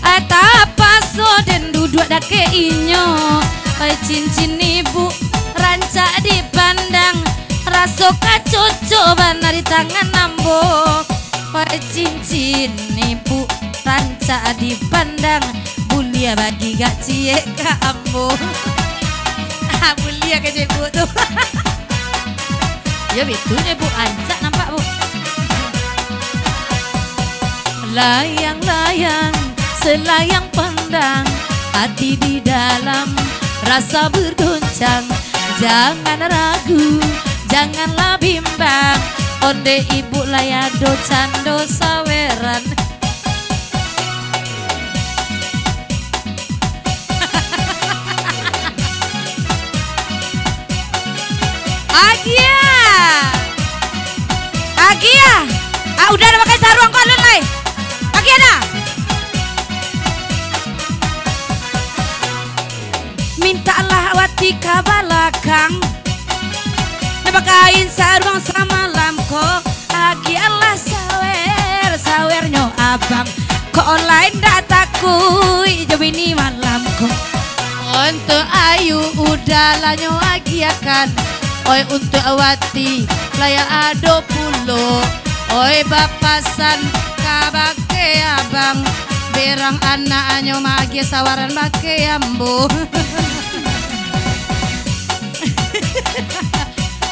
ai tapaso den duduak dakek inyo. Oi cincin ibu rancak dipandang, raso ka cocok bana di tangan ambo. Oi cincin ibu rancak dipandang, buliah bagi gak ciek ka ambo. Ah, buliah ka ciek ibu tu. Yo, betul nyo, Bu. Rancak nampak, Bu. Layang-layang, selayang pandang, hati di dalam rasa bergoncang. Jangan ragu, janganlah bimbang, onde ibu lai ado cando saweran. Agiah. Agiah. Ah, udah dah pakai saruang ko alun lai. Agiah dah. Mintaklah wati ka balakang, nak bakain saruang samalam ko. Agiahlah sawer, sawernyo abang. Kok lai ndak takuik jo bini malam ko. Untuak ayu udah lah nyo agiahkan. Oi, untuak wati, lah ado pulo. Oi, bapasan kabake abang. Berang anaknyo maagiah sawaran bake ambo.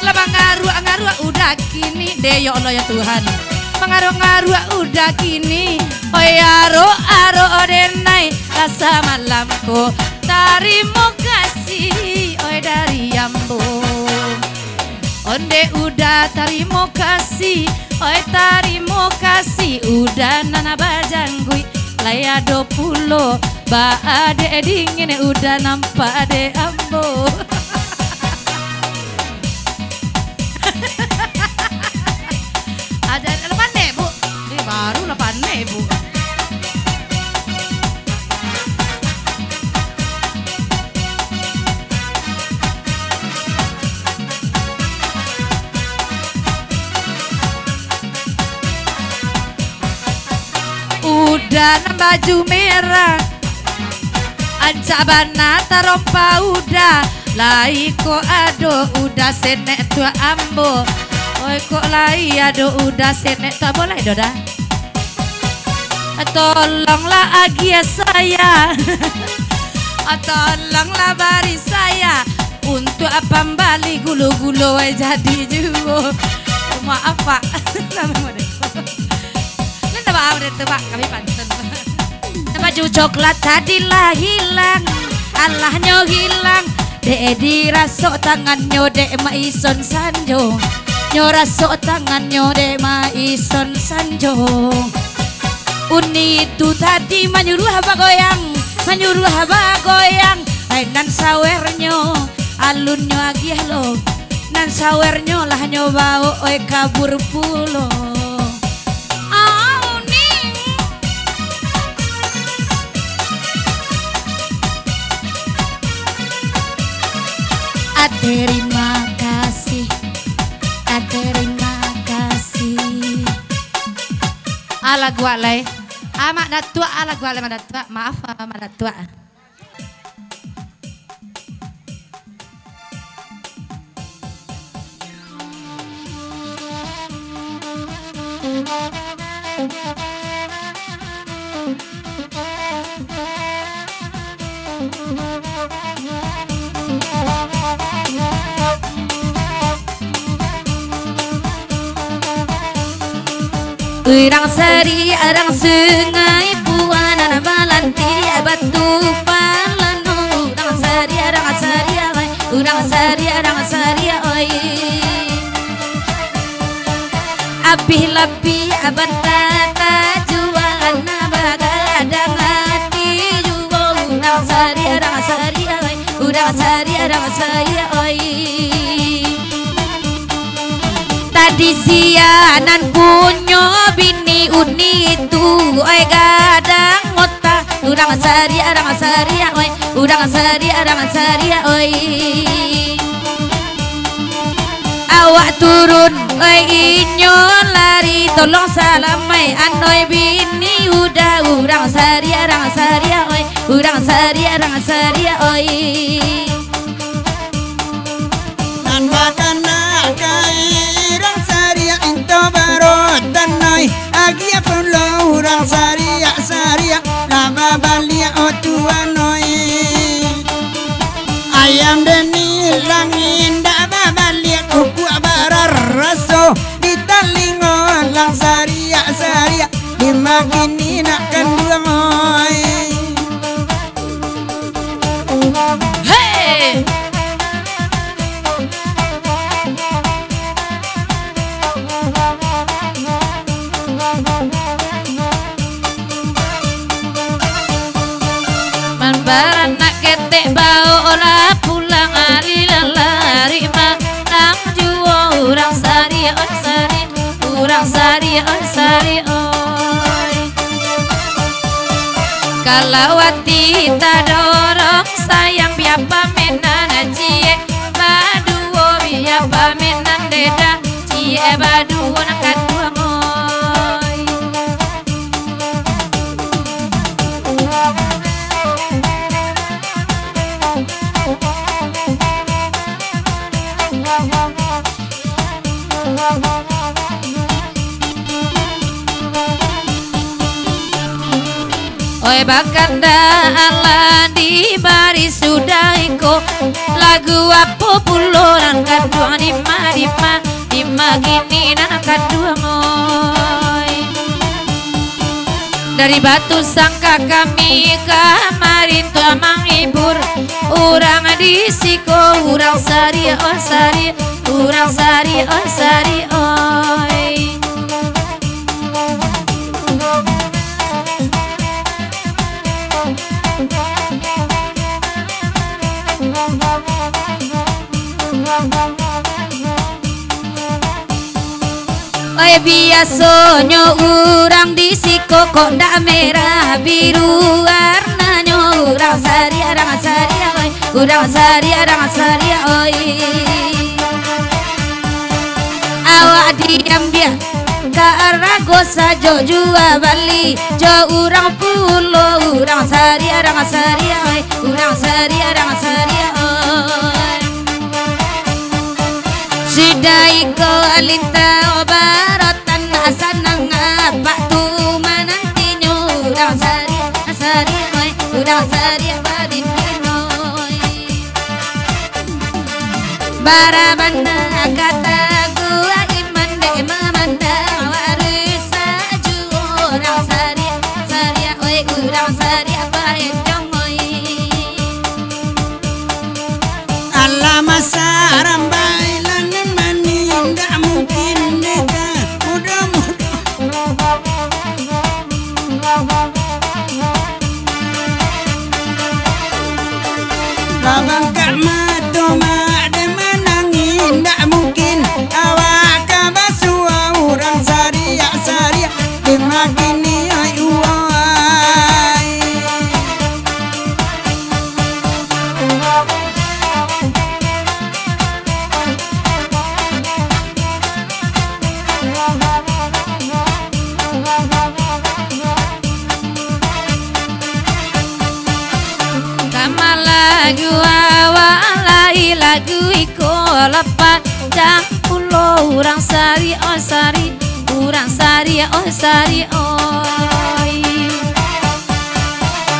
Lah mangaruak-ngaruak udah kini, deh, ya Allah, ya Tuhan. Mangaruak-ngaruak udah kini. Oi, arok-arok denai, rasa malam ko. Tarimo kasih. Onde Uda, tarimo kasih, oi, tarimo kasih, Uda nan bajangguik. Lai ado pulo ba adek dingin, Uda nampak dek ambo. Aja lah pandai, Bu. Eh, baru lah pandai, Bu. Uda nan baju merah, ancak bana tarompa Uda. Lai kok ado Uda senek tu ambo. Oi, kok lai ado Uda senek tu ambo lai doh dah. Tolonglah agiah saya. Tolonglah bari saya untuak pambali gulo-gulo, eh, jadi juo. Maaf, Pak. Lah, maaf deh. Lah, tak maaf deh tu, Pak. Kami pantun. Baju coklat tadi lah hilang, alahnyo hilang. Dek dirasok tangannyo dek Mak Ison Sanjo. Nyo rasok tangannyo dek Mak Ison Sanjo. Uni tu tadi manyuruah bagoyang, manyuruah bagoyang. Ai, nan sawernyo, alunnyo agiah lo. Nan sawernyo lah nyo baok, oi, kabur pulo. Ah, Uni. Ah, terima kasih. Ah, terima kasih. Ah, lagu alai. Ah, Mak Datuak, ah, lagu alai Mak Datuak. Maaf, ah, Mak Datuak. Urang Sariak, urang Sungai Buah, nan balantiak batu palano. Urang Sariak, urang Sariak, oi. Urang Sariak, urang Sariak, oi. Abih lapiak batata juo, nan bagadang ati juo. Urang Sariak, urang Sariak, oi. Urang Sariak, urang Sariak, oi. Tadi sia nan punyo bini Uni tu, oi, gadang otak. Urang Sariak, urang Sariak, oi. Urang Sariak, urang Sariak, oi. Awak turun, oi, inyo lari. Tolong salamaik an, oi, bini Uda. Urang Sariak, urang Sariak, oi. Urang Sariak, urang Sariak, oi. Nan bakanak kai urang Sariak into barotan, oi. Agiah pulo urang Sariak, Sariak lah babaliak, o tuan, oi. Ayam deni langin dak babaliak, ukuak bararaso di talingo urang Sariak, Sariak. Dima kini nak kanduang, oi. Hei! Man baranak ketek baok lah pulang, ari lah lari manang juo. Urang Sariak, oi, Sariak. Urang Sariak, oi, Sariak, oi. Kalau ati tadorong sayang, bia pamenan ciek baduo, bia pamenan deda ciek baduo nan kaduo, oi. Oi, bakanda alah dibari sudah iko, lagu apo pulo nan kaduo, dima, dima, dima kini nan kaduo, oi. Dari Batu Sangka kami kamari untuak manghibur urang di siko, urang Sariak, oh, Sariak. Urang Sariak, oi, Sariak, oi. Oi, biasonyo urang di siko kok ndak merah biru warnanyo. Urang Sariak, urang Sariak, oi. Urang Sariak, urang Sariak, oi. Awak diambiak ka arago sajo jua bali jo urang pulo. Urang Sariak, urang Sariak, oi. Urang Sariak, urang Sariak, oi. Sudah iko Lintau Barotan, sanang apak tu manantinyo. Urang Sariak, Sariak, oi. Urang Sariak badinding, oi. Bara bana kata gua, iman dek mamandang waris sajuo. Urang Sariak, Sariak, oi, urang Sariak baendong, oi. Alah, masarambai lah nan manindak mungkin deka mudo-mudo. Lah bangkak mato mak den manangih, ndak mungkin awak ka basuo. Urang Sariak, Sariak, dima kini ai uwai. Kama lagu awak lai, lagu iko lah panjang pulo. Urang Sariak, oi, Sariak, urang Sariak, oi, Sariak, oi.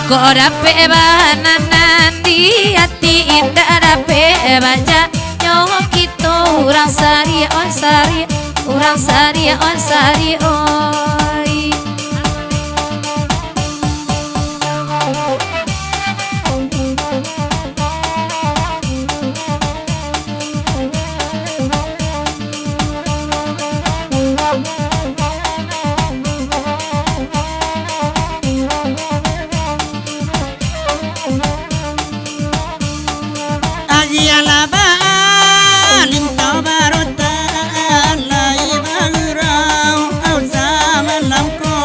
Kok dapek bananan di ati, indak dapek bajanyo kito. Urang Sariak, oi, Sariak, urang Sariak, oi, Sariak, oi. Agiah lah baa Lintau Barotan, lai bagurau au samalam ko.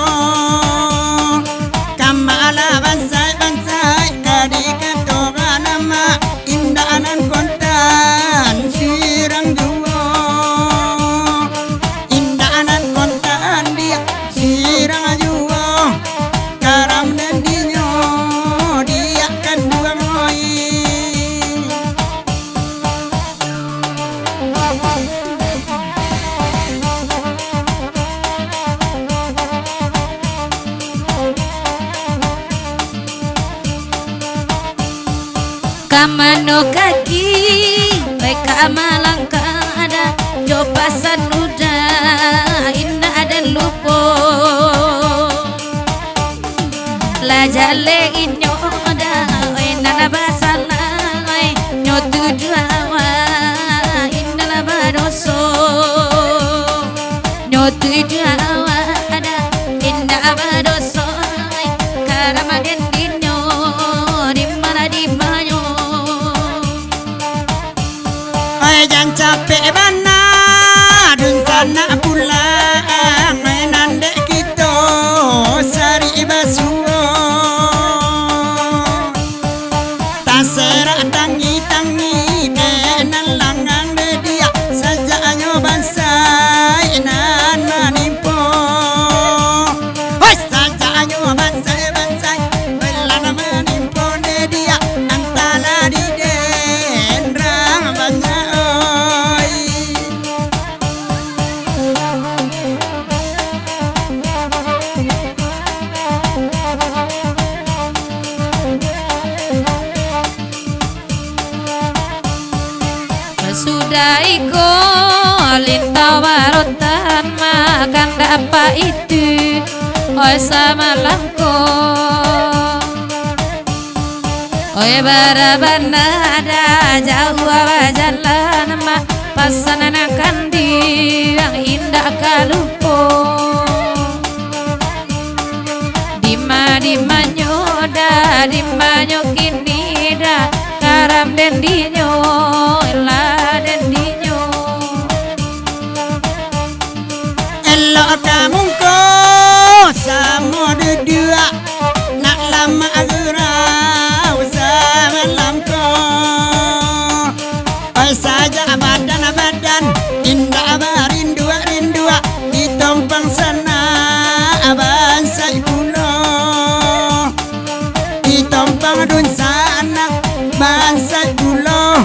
Kama lah bansaik-bansaik ka dikatokan amak, indak nan kontan sirang juo. Indak nan kontan diak sirang juo, karam den dinyo diak kanduang, oi. Ka mano kaki, oi, ka malangkah dah, jo pasan udah, indak ado lupo. Lah jaleh inyo dah, oi, nan basalah, oi, nyo tuduah awak, indak lah badoso. Nyo tuduah awak dah, indak badoso, oi, karam den dinyo, di ma lah di manyo. Oi, jan capek bana, dunsanak pulang, oi, nan dek kito Sariak basuo. Taserak tangi-tangi, kek nan langang dek diak, sajaknyo bansaik nan manimpo. Hoi, sajaknyo bansaik-bansaik, nan manimpo dek diak, antah lah di den rang banyak, oi. Sudah iko, Lintau Barotan makan dapek itu, oi, samalam ko. Oi, bara bana dah jauah bajalan, mak, Pasanan kandiang indak ka lupo. Dima-dimanyo dah, dimanyo kini dah, karam dendinyo, elah dendinyo. Elok ka mungko samo duduak, nak lamak gurau samalam ko. Oi sajak badan-badan, indak barinduak-rinduak, di tompang sanak bansaik pulo. Di tompang dunsanak bansaik pulo,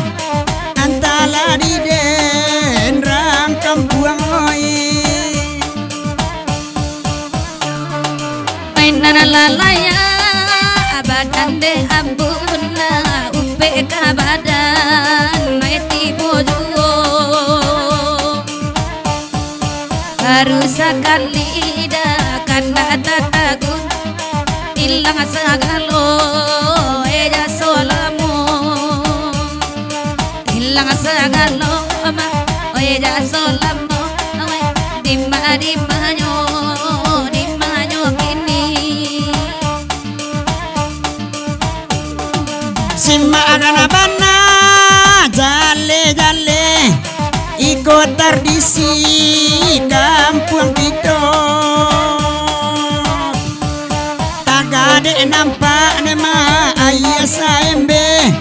antala di denrang kampuang oi. Mainan lalaya badan dek ambun, upek ka badan, ai tibo juo. Baru sakali dah kandak tatagun, ilang sagalo, eh, jaso lamo. Ilang sagalo, ma, eh, jaso lamo. Dima-dimanyo, dimanyo kini. Simak bana-bana, jaleh-jaleh, iko tradisi kampuang kito. Tagadek nampak ne ma aia saembe,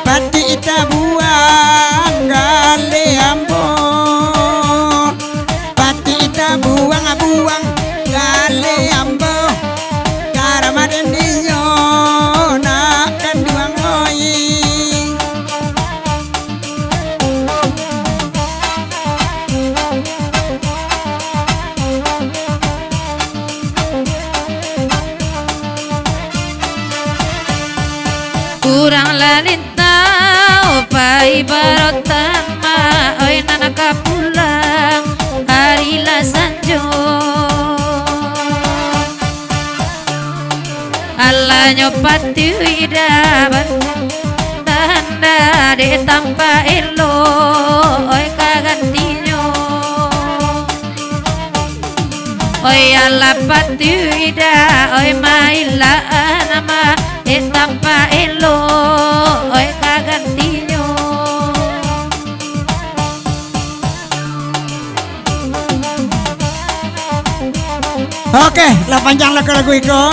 patik tabuang galeh ambo. Patik tabuang-buang galeh ambo, karamadan dinyo nak kanduang oi. Urang lalintau pai barotan ma, oi nan ka pulang ari lah sanjo. Alanyo patuik dah batanda dek tampak elok, oi ka gantinyo. Oi alah patuik dah, oi mailaan ma, eh tampak elok, oi ka gantinyo. Oke, lah panjang lah lagu iko.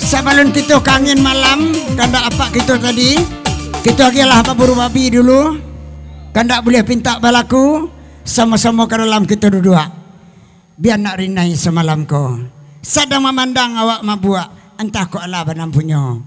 Sabalun kito kangen malam, kandak apak kito tadi, kito agiahlah baburu babi dulu. Kandak buliah pintak balaku, samo-samo ka dalam kito duduak. Bia nak rinai samalam ko. Sadang mamandang awak mabuak, antah kok alah banampunyo.